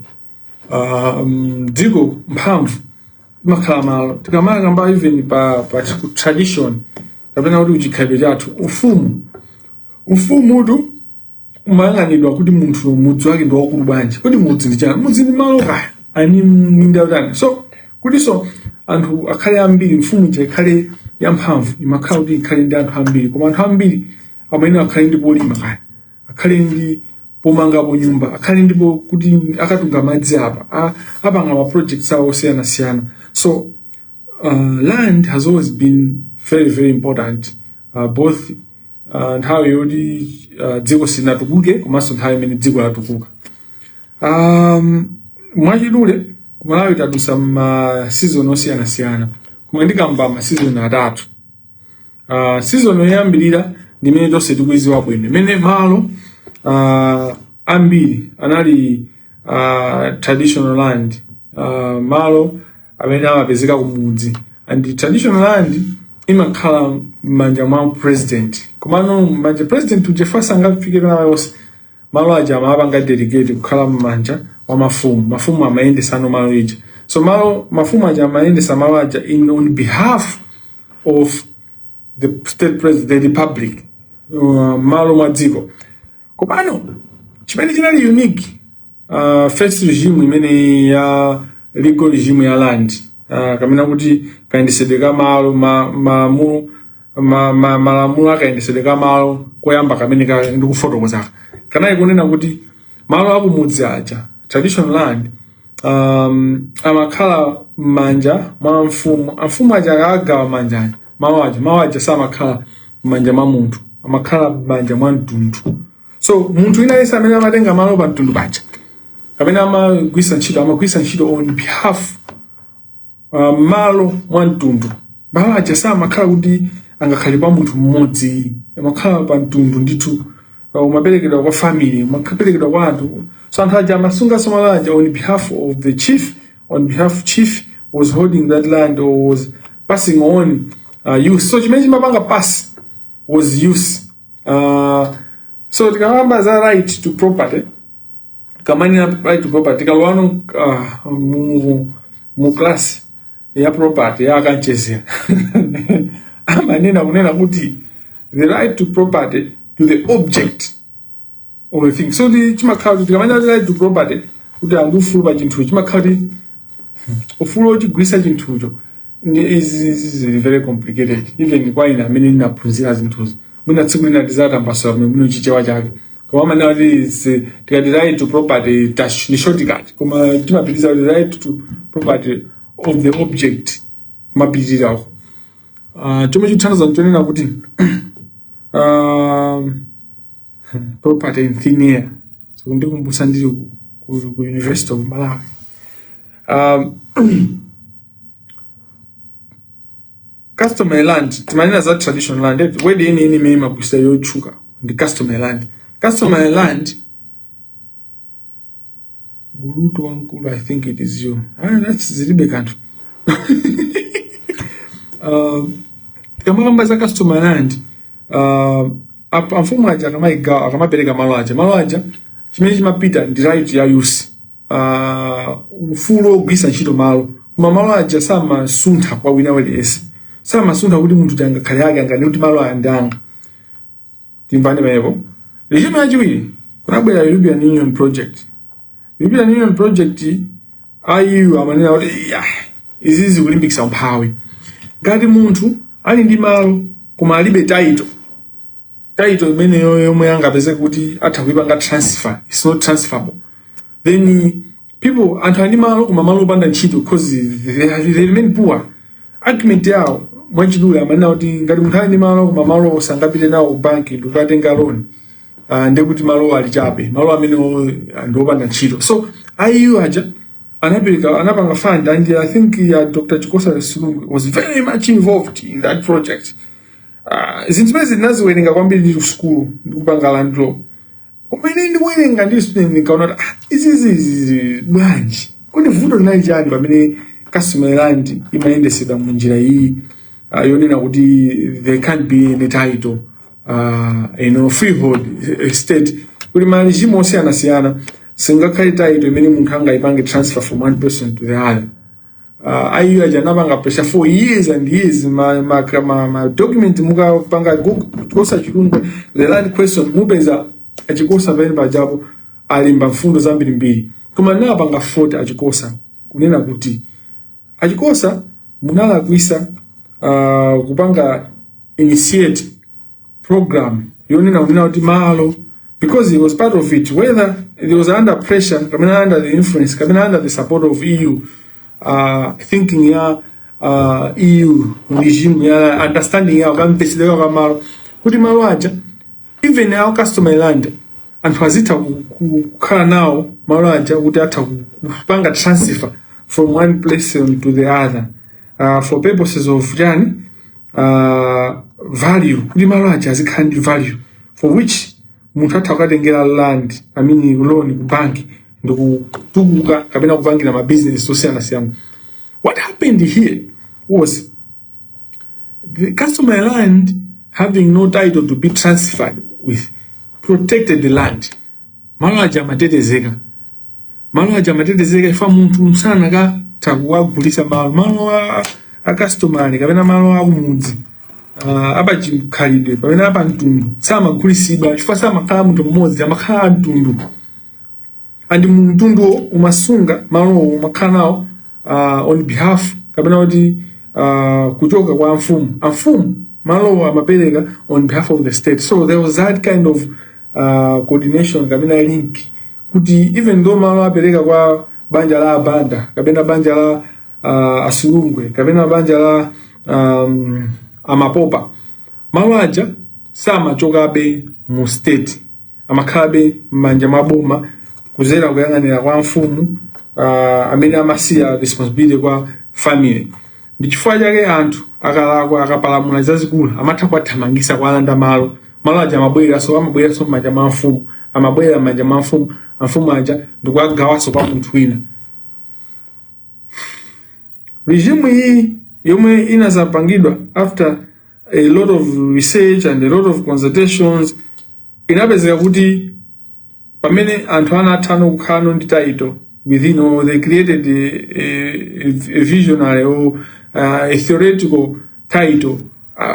Dziko mphamvu imakhala malo. Tikamakamba even pa tradition kapena kuti kuchikhalidwe chathu, ufumutu umayang'anidwa kuti munthu mudzi wake ndi wakulu bwanji. Kodi mudzi ndi chani? Mudzi ndi malo, kaya ani minda yotani. So kutinso anthu akhale ambiri, mfumu ija ikhale yamphamvu, imakhala kuti ikhale ndi anthu ambiri, koma anthu ambiri amene akhale ndi polima, kaya akhale ndi pomangapo nyumba, akhale ndipo kuti akatunga madzi apa, apanga ma projects awo osiyanasiyana. So land has always been very, very important, both nthawi yoti dziko silinatukuke komanso nthawi imene dziko latukuka. Mwachidule, kumalawi tadusa ma season osiyanasiyana, koma ndikamba ma season atatu. Season yoyambirira ndi imene tonse tikuiziwa bwino, imene malo ambiri anali traditional land, malo amene amapezeka kumudzi, and traditional land imakhala m'manja mwa president. Komano m'manja president uja sangafike pena paliponse. Malo aja amapanga delegate kukhala m'manja wa mafumu. Mafumu amayendesano malo ija. So malo mafumu aja amayendesa malo aja in on behalf of the state president, the republic, malo mwa dziko. Komano chimene chinali unique, first regime imene ya legal regime ya land, kamena kuti kayendesedwe ka malo, malamulo akayendesedwe ka malo koyamba kamene ndikufotokozaka kanali kunena kuti malo akumudzi aja, traditional land, amakhala m'manja mwa mfumu. Amfumu aja akagawa manja aja malo aja samakhala m'manja mwa munthu, amakhala m'manja mwa mtundu. So munthu wina yense amene amatenga malo pa mtundu paja kapena amagwisa ntchito on behalf malo mwa mtundu. Malo aja samakhala kuti angakhale pa munthu mmodzi, amakhala pa mtundu ndithu. Umaperekedwa kwa family, umaperekedwa kwa anthu. So anthu aja amasunganso malo aja on behalf of the chief, on behalf chief was holding that land or was passing on use. So chimene chimapanga pass was use. So tikamamba za right to property, kamanena right to property, tikalowano mu class ya property ya akanchezera, amanena kunena kuti the right to property to the object of the thing. So ndi chimakhala kuti tikamanena kuti right to property, kuti anthu ufulu pa chinthucho, chimakhala kuti ufulu wochigwisa chinthucho is very complicated, even kwa ine amene ndinaphunzira zinthuzi. Mwina tsiku lina ndizatambasula bwino chichewa chake. Koma amanena kuti tikati right to property ni shortcut, koma timapitiriza kuti right to property of the object, kumapitirirawo. Chomwe chikuthandiza nchonena kuti property in thin air. So ndikumbutsa ndili ku University of Malawi. Customary land, timanena za traditional land, word ine imene imagwisa yotchuka ndi customary land. Customary land, bulutu wankulu, I think it is you. Ah, that's zilibe kanthu. Tikamakamba za customary land, amfumu aja akamayigawa, akamapereka malo aja, malo aja chimene chimapita ndi right ya use, ufulu wogwiritsa ntchito malo, koma malo aja samasuntha kwa wina waliyense, samasuntha kuti munthu angakhale ake angane kuti malo aya ndi anga. Timvane pamenepo. Regime yachiwiri kunabwera European Union project. European Union project, EU amanena kuti ya izi zikulimbikitsa umphawi. Ngati munthu ali ndi malo koma alibe title, title imeneyo yomwe angapeze kuti atha kuipanga transfer, it's not transferable, then people, anthu ali ndi malo koma malo opanda ntchito because they remain poor. Argument yawo mwachidule amanena kuti ngati munthu ali ndi malo koma malo sangapite nawo ku banki ndikukatenga loan, ndekuti malo ali chabe, malo amene ndi opanda ntchito. So EU aja anapereka, anapanga fund, and I think Dr. Chikosa Silungwe was very much involved in that project. Zinthu zimene zinaziwerenga kwambiri ndi sukulu ndikupanga land law, koma ine ndikuwerenga ndi student ndikaona kuti ah, izi izi bwanji, kodi vuto linali chani pamene customary land imayendesedwa mu njira iyi yonena kuti there can't be any title, freehold estate, kuti ma regime osiyanasiyana singakhale title imene munthu angayipange transfer from one person to the other. EU aja anapanga pressure for years and years. Ma document mukapanga Google Chikosa Silungwe, the land question, mupeza achikosa pamene pajapo alimba mfundo zambirimbiri. Koma napanga fault achikosa kunena kuti achikosa munalakwisa kupanga initiate program yonena kunena kuti malo, because he was part of it, whether he was under pressure kapena under the influence kapena under the support of EU, thinking ya EU regime ya understanding yawo kamvetsedwe kamalo kuti malo aja, even our customary land, anthu azitha kukhala nawo malo aja kuti atha kupanga transfer from one place to the other for purposes of chani, value, kuti malo aja azikhala ndi value for which munthu atha kukatengera land, I mean loan, ku banki ndikutukuka kapena kupangira ma business osiyanasiyana. What happened here was the customary land having no title to be transferred with protected the land. Malo aja amatetezeka, malo aja amatetezeka ifa munthu msana kuwagulisa malo, malo a customary kapena malo akumudzi, apachikhalidwe pamene apa mtundu samagulisidwa chifukwa samakhala munthu mmodzi, amakhala a mtundu, and mtunduwo umasunga malowo, umakhala nawo on behalf kapena kuti kuchoka kwa amfumu. Amfumu malowo amapereka on behalf of the state. So there was that kind of coordination kapena link kuti even though malo apereka kwa banja la abanda kapena banja la asulungwe kapena banja la amapopa, malo aja samachokabe mu state, amakhalabe m'manja mwa boma kuzera kuyang'anira kwa mfumu amene amasiya responsibility kwa family. Ndi chifukwa chake anthu akalakwa, akapalamula zazikulu, amatha kuwathamangisa, kuwalanda malo. Malo aja amabwereranso, amabwereranso m'manja mwa mfumu, amabwerera m'manja mwa mfumu, amfumu aja ndikuwagawanso kwa munthu wina. Regime iyi yomwe inazapangidwa after a lot of research and a lot of consultations inapezeka kuti pamene anthu anatha kukhala ndi title within, or they created a visionary or a theoretical title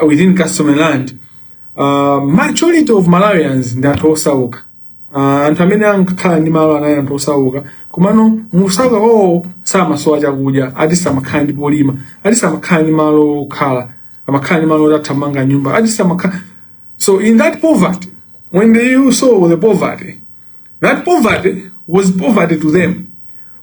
within customary land, majority of Malawians ndi anthu osauka. Anthu amene ankakhala ndi malo anali anthu osauka, komano musauka kwawo samasowa chakudya, ati samakhala ndi polima, ati samakhala ndi malo okhala, amakhala ndi malo oti atha kumanga nyumba, ati samakhala. So in that poverty, when they saw the poverty, that poverty was poverty to them,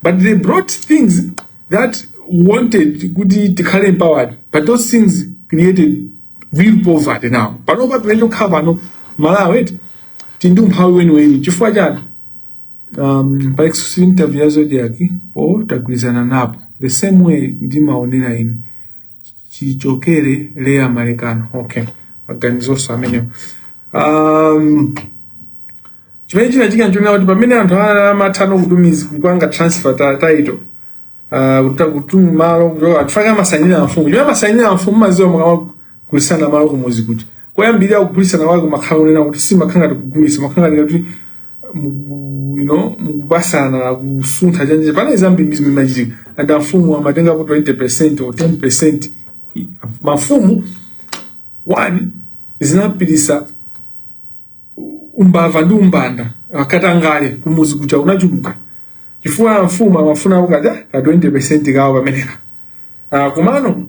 but they brought things that wanted kuti tikhale empowered, but those things created real poverty. Now panopa pamene tikukhala pano Malawi tili ndi umphawi weniweni. Chifukwa chani? Pa exclusive interview ya Zodiak po tagwirizana napo the same way ndimaonera ine chichokere Leya Malekano. Okay, maganizonso amenewo. Chimene chinachitika nchonena kuti pamene anthu amathano kutumiza kupanga transfer ta title, Kutuma malo kuchoka chifukwa amasayinira mfumu, chimene amasayinira mfumu, maziwa mukamagulisana malo kumuzi kuti koyambirira kugulisana kwake kumakhala kunena kuti simakhala ngati kugulisa, makhala ngati kuti mukupasana, kusuntha chanje. Pane zambiri zimene machitika and amfumu amatengapo 20% or 10%. Mafumu one zinapirisa umbava ndi umbanda, akatangale kumuzi kucha unachuluka chifukwa mfumu amafuna kukaja ka 20% kawo pamenepa. Komano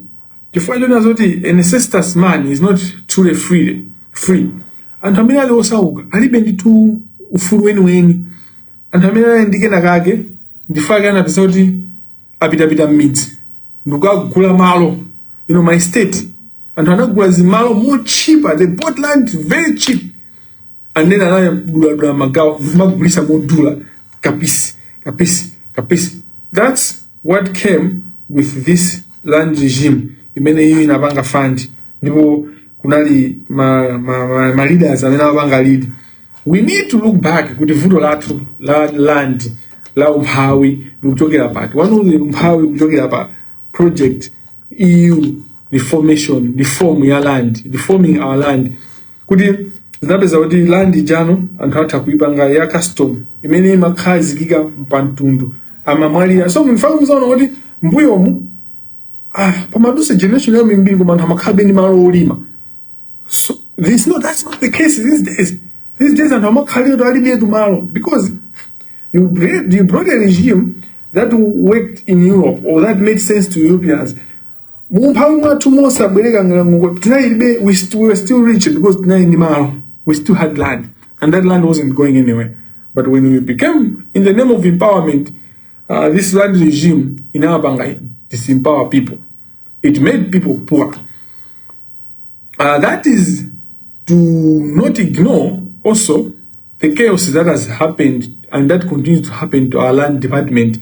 chifukwa chona zoti a necessitous man is not truly free. Anthu amene ali osauka alibe ndithu ufulu weniweni. Anthu amene ali ndi kena kake ndifake anapeza kuti apitapita m'midzi ndikukagula malo, my state. Anthu anagula zimalo more cheaper. They bought land very cheap and then anaduladula magawo ndikumagulisa modula, kapisi kapisi kapisi. That's what came with this land regime imene iyo inapanga fund, ndipo kunali ma leaders amene amapanga lead. We need to look back kuti vuto lathu la land, la umphawi, likuchokera pati. One of the umphawi kuchokera pa project EU reformation, reform ya land, reforming our land, kuti zinapeza kuti land jano anthu atha kuipanga ya custom imene imakhazikika pamtundu amamwalira. So mfano muzaona kuti mbuyomu pamadusa generation yambiri koma anthu amakhala ndi malo olima. So this no that's not the case these days. These days anthu amakhalira kuti alibetu malo because you brought a regime that worked in Europe or that made sense to Europeans. Mumphawi mwathu mosabwereka ng'ango tinalibe, we were still rich because tinali ndi malo. We still had land and that land wasn't going anywhere. But when we became, in the name of empowerment, this land regime inawapanga disempower people. It made people poor. That is to not ignore also the chaos that has happened and that continues to happen to our land department,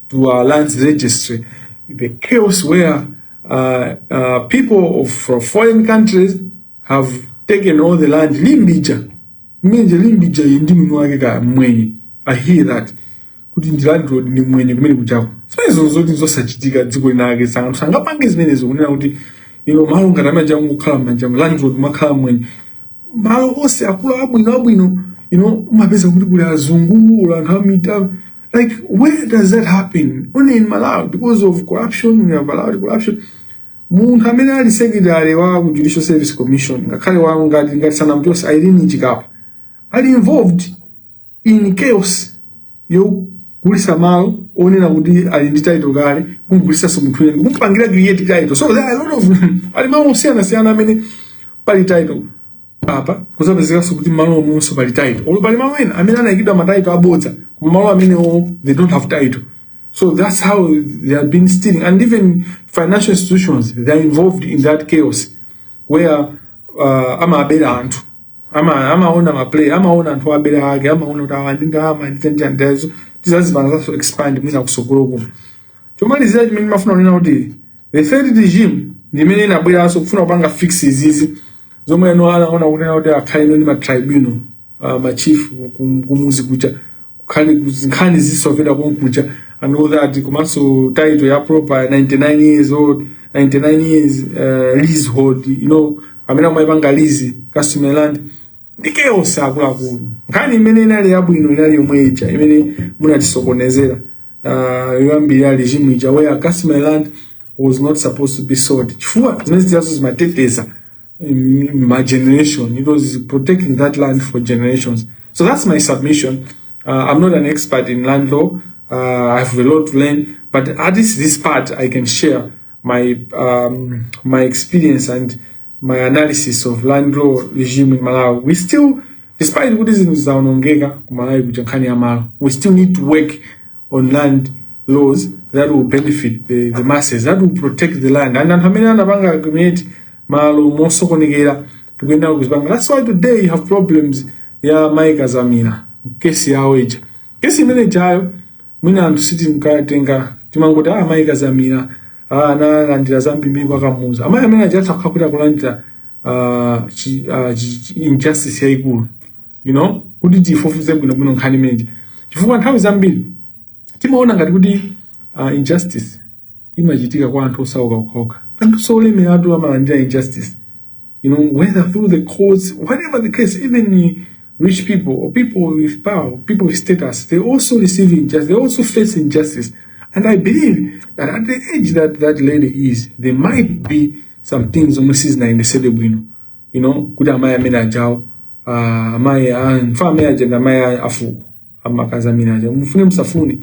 to our lands registry. The chaos where people from foreign countries have taken all the land. Limbe ija, mmenje Limbe ija ndi mwini wake ka mwenye. I hear that kuti ndi landlord, ndi mwenye kumene kuchako. Zimenezo zoti zosachitika dziko linake sanga sangapange zimenezo, kunena kuti ino malo ngati amene akungokhala m'manja landlord makhala mwenye malo onse akulu abwino abwino. Umapeza kuti kuli azungu or anthu amita. Like, where does that happen? Only in Malawi, because of corruption. We have allowed corruption. Munthu amene ali secretary wa ku Judicial Service Commission, ngakhale wa ngati sanamchose, Irene Chikapa, ali involved in chaos yogulisa malo onena kuti ali ndi title kale, kumgulisanso munthu wina kumpangira create title. So there are a lot of, pali malo osiyanasiyana amene pali title apa, kuzapezekanso kuti malo omwenso pali title, olo pali malo ena amene anayikidwa ma title abodza, koma malo amenewo they don't have title. So that's how they have been stealing. And even financial institutions, they are involved in that chaos where amabera anthu, amaona ma play, amaona anthu abera ake, amaona kuti awa ndi ndalama ndi chanjandazo. Tizazipanga zaso expand mwina kusogolo kuno. Chomalizira chimene ndimafuna kunena kuti the third regime ndi imene inabweranso kufuna kupanga fix izizi zomwe eno anaona kunena kuti akhale ndi ma tribunal, ma chief kumuzi kuja, kukhale nkhani zisovera konkuja and all that. Komanso title ya proper 99 years old, 99 years leasehold, amene amayipanga lease customary land, ndi chaos akuluakulu. Nkhani imene inali yabwino inali yomwe ija imene munatisokonezera, yoyambirira regime ija, where customary land was not supposed to be sold, chifukwa zimene zijazo zimateteza my generation. It was protecting that land for generations. So that's my submission. I'm not an expert in land law. I have a lot to learn, but at least this part I can share my experience and my analysis of land law regime in Malawi. We still, despite kuti zinthu zaonongeka ku Malawi kuja nkhani ya malo, we still need to work on land laws that will benefit the masses, that will protect the land. And anthu amene anapanga create malo mosokonekera tikuyenda kuzipanga. That's why today you have problems ya Mike Azamira, kesi yawo ija. Kesi imene ijayo mwina anthu sitinkatenga, timangoti ah, Mike Azamira, ah, analandira zambiri kwa Kamuzu. Amayi amene aja atha kukhala kulandira injustice yayikulu, kuti tifufuze bwinobwino nkhani imeneyi, chifukwa nthawi zambiri timaona ngati kuti Injustice imachitika kwa anthu osauka okhaokha. Anthu olemera amalandira injustice, whether through the courts, whatever the case. Even rich people or people with power, people with status, they also receive injustice, they also face injustice. And I believe that at the age that that lady is, there might be some things zomwe sizinayendesede bwino, kuti amayi amene ajawo, amayi mfa amene aja ndi amayi afuko amakazamira aja. Mufune musafune,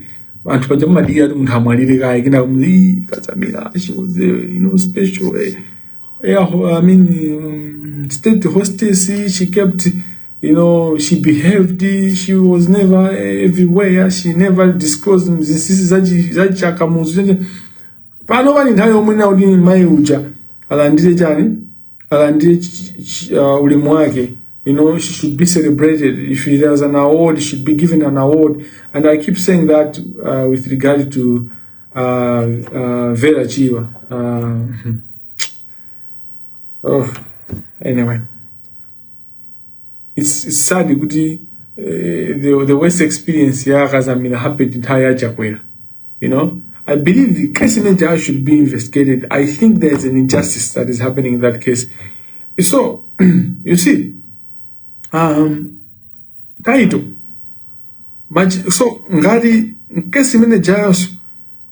anthu paja mumadikira kuti munthu amwalire kaye, kena kumuti Kazamira, she was a, special air, I mean, state hostess. She kept, she behaved. She was never everywhere. She never disclosed zinsinsi zachakamuzu. Pano pali nthawi yomwe nakuti mayi uja alandire chani, alandire ulemu wake. She should be celebrated. If there's an award, she should be given an award. And I keep saying that with regard to Vera Chiwa. Oh, anyway, it's sad kuti the worst experience ya Kazamira happened nthawi ya Chakwera. I believe the case manager should be investigated. I think there's an injustice that is happening in that case. So you see, title. So ngati case manager yonso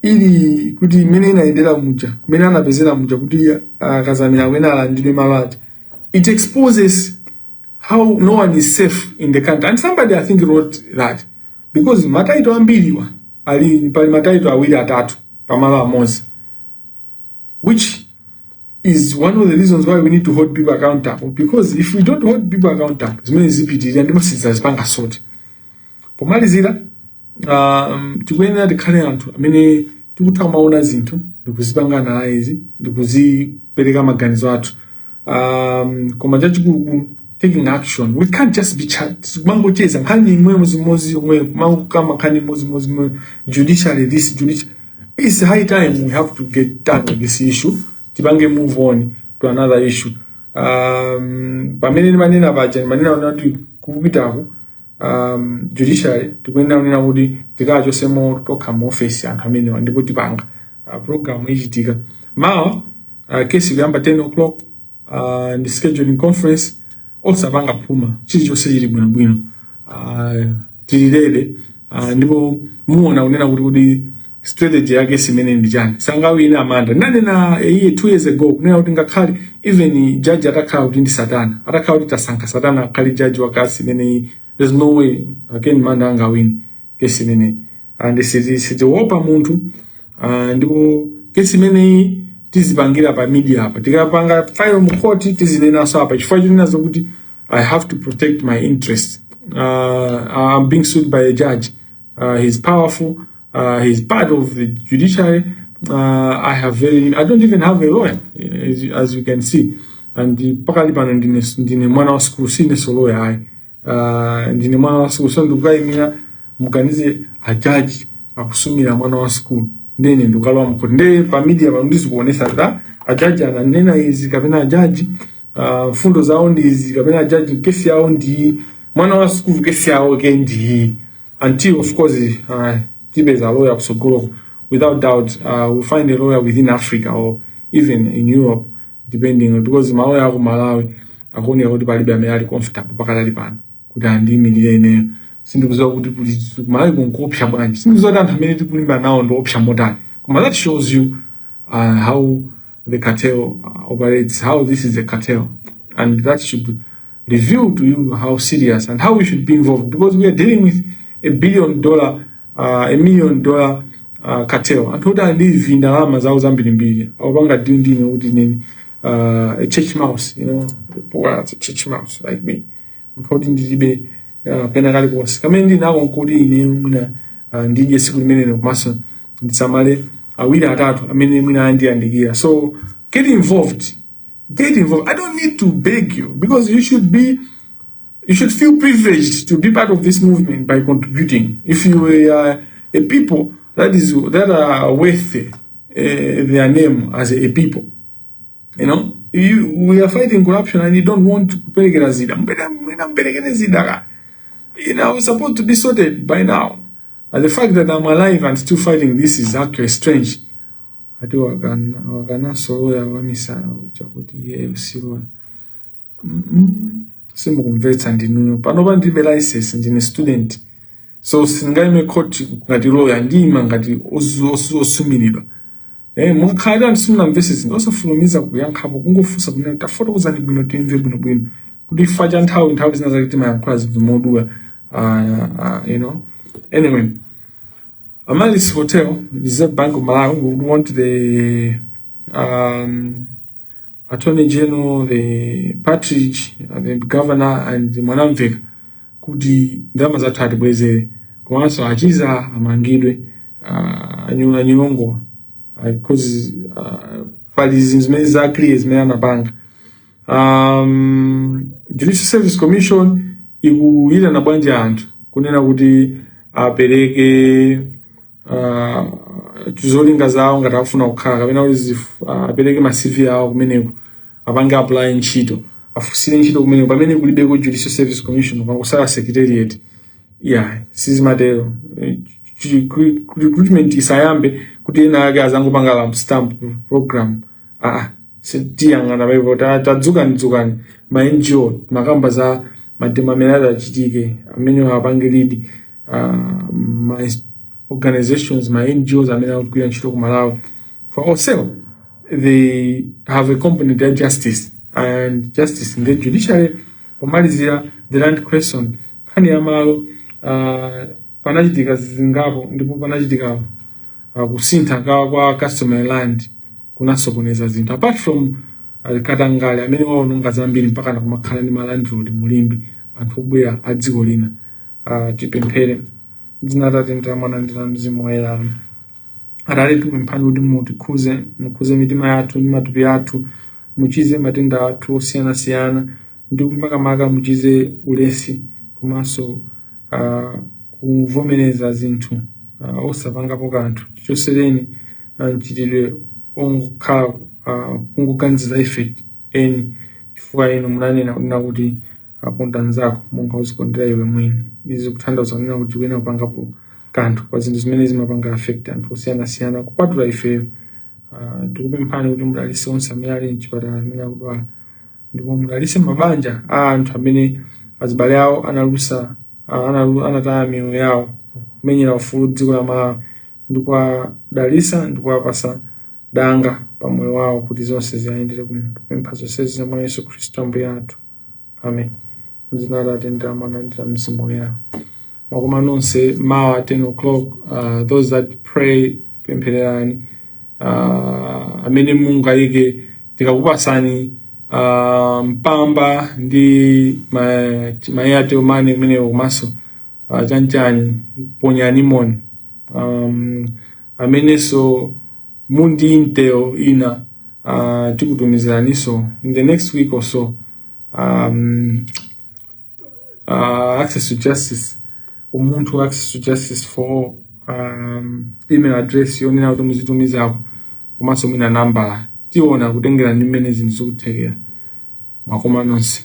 ili kuti imene inayendera muja, imene anapezera muja kuti Kazamira amene alandidwe malo aja, it exposes how no one is safe in the country. And somebody, I think, wrote that because ma title ambiriwa ali pali ma title awiri, atatu pamalo amodzi, which is one of the reasons why we need to hold people accountable, because if we don't hold people accountable, zimene zipitirira ndipo sizidzazipanga sort. Pomalizira, tikuyenera tikhale anthu amene tikutha kumaona zinthu ndikuzipanga analyze, ndikuzipereka maganizo athu, koma chachikulukulu, taking action. We can't just be chat, kumangocheza nkhani imwe mozimozi yomwe, kumangokamba nkhani imozimozi imwe, judiciary this, judiciary. It's high time we have to get done with this issue, tipange move on to another issue. Pamene ndimanena paja, ndimanena kuti kupitako judiciary tikuyenera kunena kuti tikachosemo tokha mu office anthu amenewa, ndipo tipanga program ichitika mawa. Kesi kuyamba 10 o'clock, ndi scheduling conference. Osapanga phuma, chilichonse chili bwinobwino, tililere, ndipo muona kunena kuti strategy yake simene ndi chani. Sangawina amanda. Ndanena iye 2 years ago kunena kuti ngakhale even judge atakhala kuti ndi satana, atakhala kuti tasankha satana akhale judge wa kesi imeneyi, there's no way again Manda angawini kesi imeneyi. And sitiopa munthu, ndipo kesi imeneyi tizipangira pa media apa. Tikapanga file mu court, tizinenanso apa, chifukwa chonenazo kuti I have to protect my interest. I'm being sued by a judge. He's powerful. He's part of the judiciary. I don't even have a lawyer, as you can see. And pakali pano ndine mwana wa school, sine lawyer ayi. Ndine mwana wa school, so ndikukayimira, muganize, a judge akusumira mwana wa school, ndene ndikukalowa mkhoti. Nde pa media pano ndizikuonesa ta ajaji ananena izi, kapena ajaji mfundo zawo ndi izi, kapena ajaji kesi yawo ndi mwana wa school, kesi yawo ke ndi, until of course tipeza lawyer kusogoloko. Without doubt, we'll find a lawyer within Africa or even in Europe, depending on, because maloya aku Malawi akuoneka kuti palibe amene ali comfortable pakatali pano kuti andiyimirire ineyo. Sindikudziwa kuti Malawi kunkuopsa bwanji, sindikudziwa kuti anthu amene tikulimba nawo ndi opsa motani, koma that shows you how the cartel operates, how this is a cartel, and that should reveal to you how serious and how we should be involved, because we are dealing with a billion dollar, $1 million cartel. Anthu kuti ali ndalama zawo zambirimbiri akupanga deal ndine kuti nini, a church mouse, poor a church mouse like me, munthu kuti ndilibe pena kalikonse kamene ndinako nkuti ine mwina ndidye tsiku limenelo, komanso ndisamale awiri atatu amene mwina andiyandikira. So get involved, get involved. I don't need to beg you, because you should feel privileged to be part of this movement by contributing. If you are a people that are worth their name as a people, we are fighting corruption and you don't want to kuperekera zida. Mwina mperekere zida ka. It's supposed to be sorted by now. The fact that I'm alive and still fighting this is actually strange. Ati wakananso loya wamisala uja kuti iyeyo si loya. Simukumvetsa ndinuyo. Panopa ndilibe license, ndine student. So sindingaime court ngati lawyer, ndiyima ngati osumiridwa. Mukakhala anthu simunamvetse zinthu, osafulumiza kuyankhapo, kungofunsa kunena tafotokozani bwino timve bwinobwino kuti chifukwa cha nthawi, nthawi zina zake timayankhula zinthu modula. Anyway, Amaryllis Hotel, Reserve Bank of Malawi would want the Attorney General, the Partridge, the Governor and the Mwanamveka kuti ndalama zathu atibwezere, komanso achiza amangidwe, anyilongo, because pali zinthu zimene za clear zimene anapanga. Judicial Service Commission ikuyitana bwanji anthu kunena kuti apereke zolinga zawo ngati akufuna kukhala kapena kuti apereke ma CV awo kumeneko, apange apply ntchito, afunsire ntchito kumeneko pamene kulibeko Judicial Service Commission, pangosala secretariat? Yeah, sizimatero. Recruitment isayambe kuti ena ake azangopanga lump stamp program. Ah, tiyang'ana paipo. Tadzukani, dzukani ma NGO, makamba za ma demo amene adachitike amene apange lead ma organizations, ma NGOs amene akugwira ntchito ku Malawi, for also they have a component ya justice and justice in the judiciary. Pomalizira, the land question, nkhani ya malo, panachitika zingapo ndipo panachitika kusintha kwa customary land kunasokoneza zinthu, apart from katangale amene waononga zambiri mpaka nakumakhala ndi ma landlord mulimbi anthu obwera a dziko lina. Tipemphere. Dzina la Tate ndi la Mwana ndi la Mzimu Woyera. Atate, tikupemphani kuti mutikhuze, mukhuze mitima yathu ndi matupi athu, muchize matenda athu osiyanasiyana ndi makamaka muchize ulesi komanso kuvomereza zinthu osapangapo kanthu. Tichosereni mchitidwe ongokhala kungoganiza ife eni, chifukwa inu munanena kunena kuti akonda nzako monga uzikondera iwe mwini. Izi zikutanthauza kunena kuti tikuyenera kupangapo kanthu pa zinthu zimene zimapanga affect anthu osiyanasiyana kupatula ifeyo. Tikupemphani kuti mudalitse onse amene ali mchipatala, amene akudwala, ndipo mudalitse mabanja a anthu amene azibale awo analusa, anataya miyoyo yawo kumenyera ufulu dziko la Malawi, ndikuwadalitsa ndikuwapasa danga pa moyo wawo kuti zonse ziyendere bwino. Kupempha zonsezi mwa Yesu Khristu Ambuye athu, amen. Mdzina la Atate ndi la Mwana ndi la Mzimu Woyera. Mwakoma nonse. Mawa 10 o'clock, those that pray, pemphererani amene mungayike tikakupasani mpamba ndi ma Airtel Money kumeneko, komanso chanchani, ponyani moni. Amenenso mundi intel ina, tikutumiziraninso in the next week or so. Access to justice, Umunthu Access to Justice for All, email address yonena kuti muzitumizako, komanso mwina nambala tiona kutengera ndi mmene zinthu zikuthekera. Mwakoma nonse.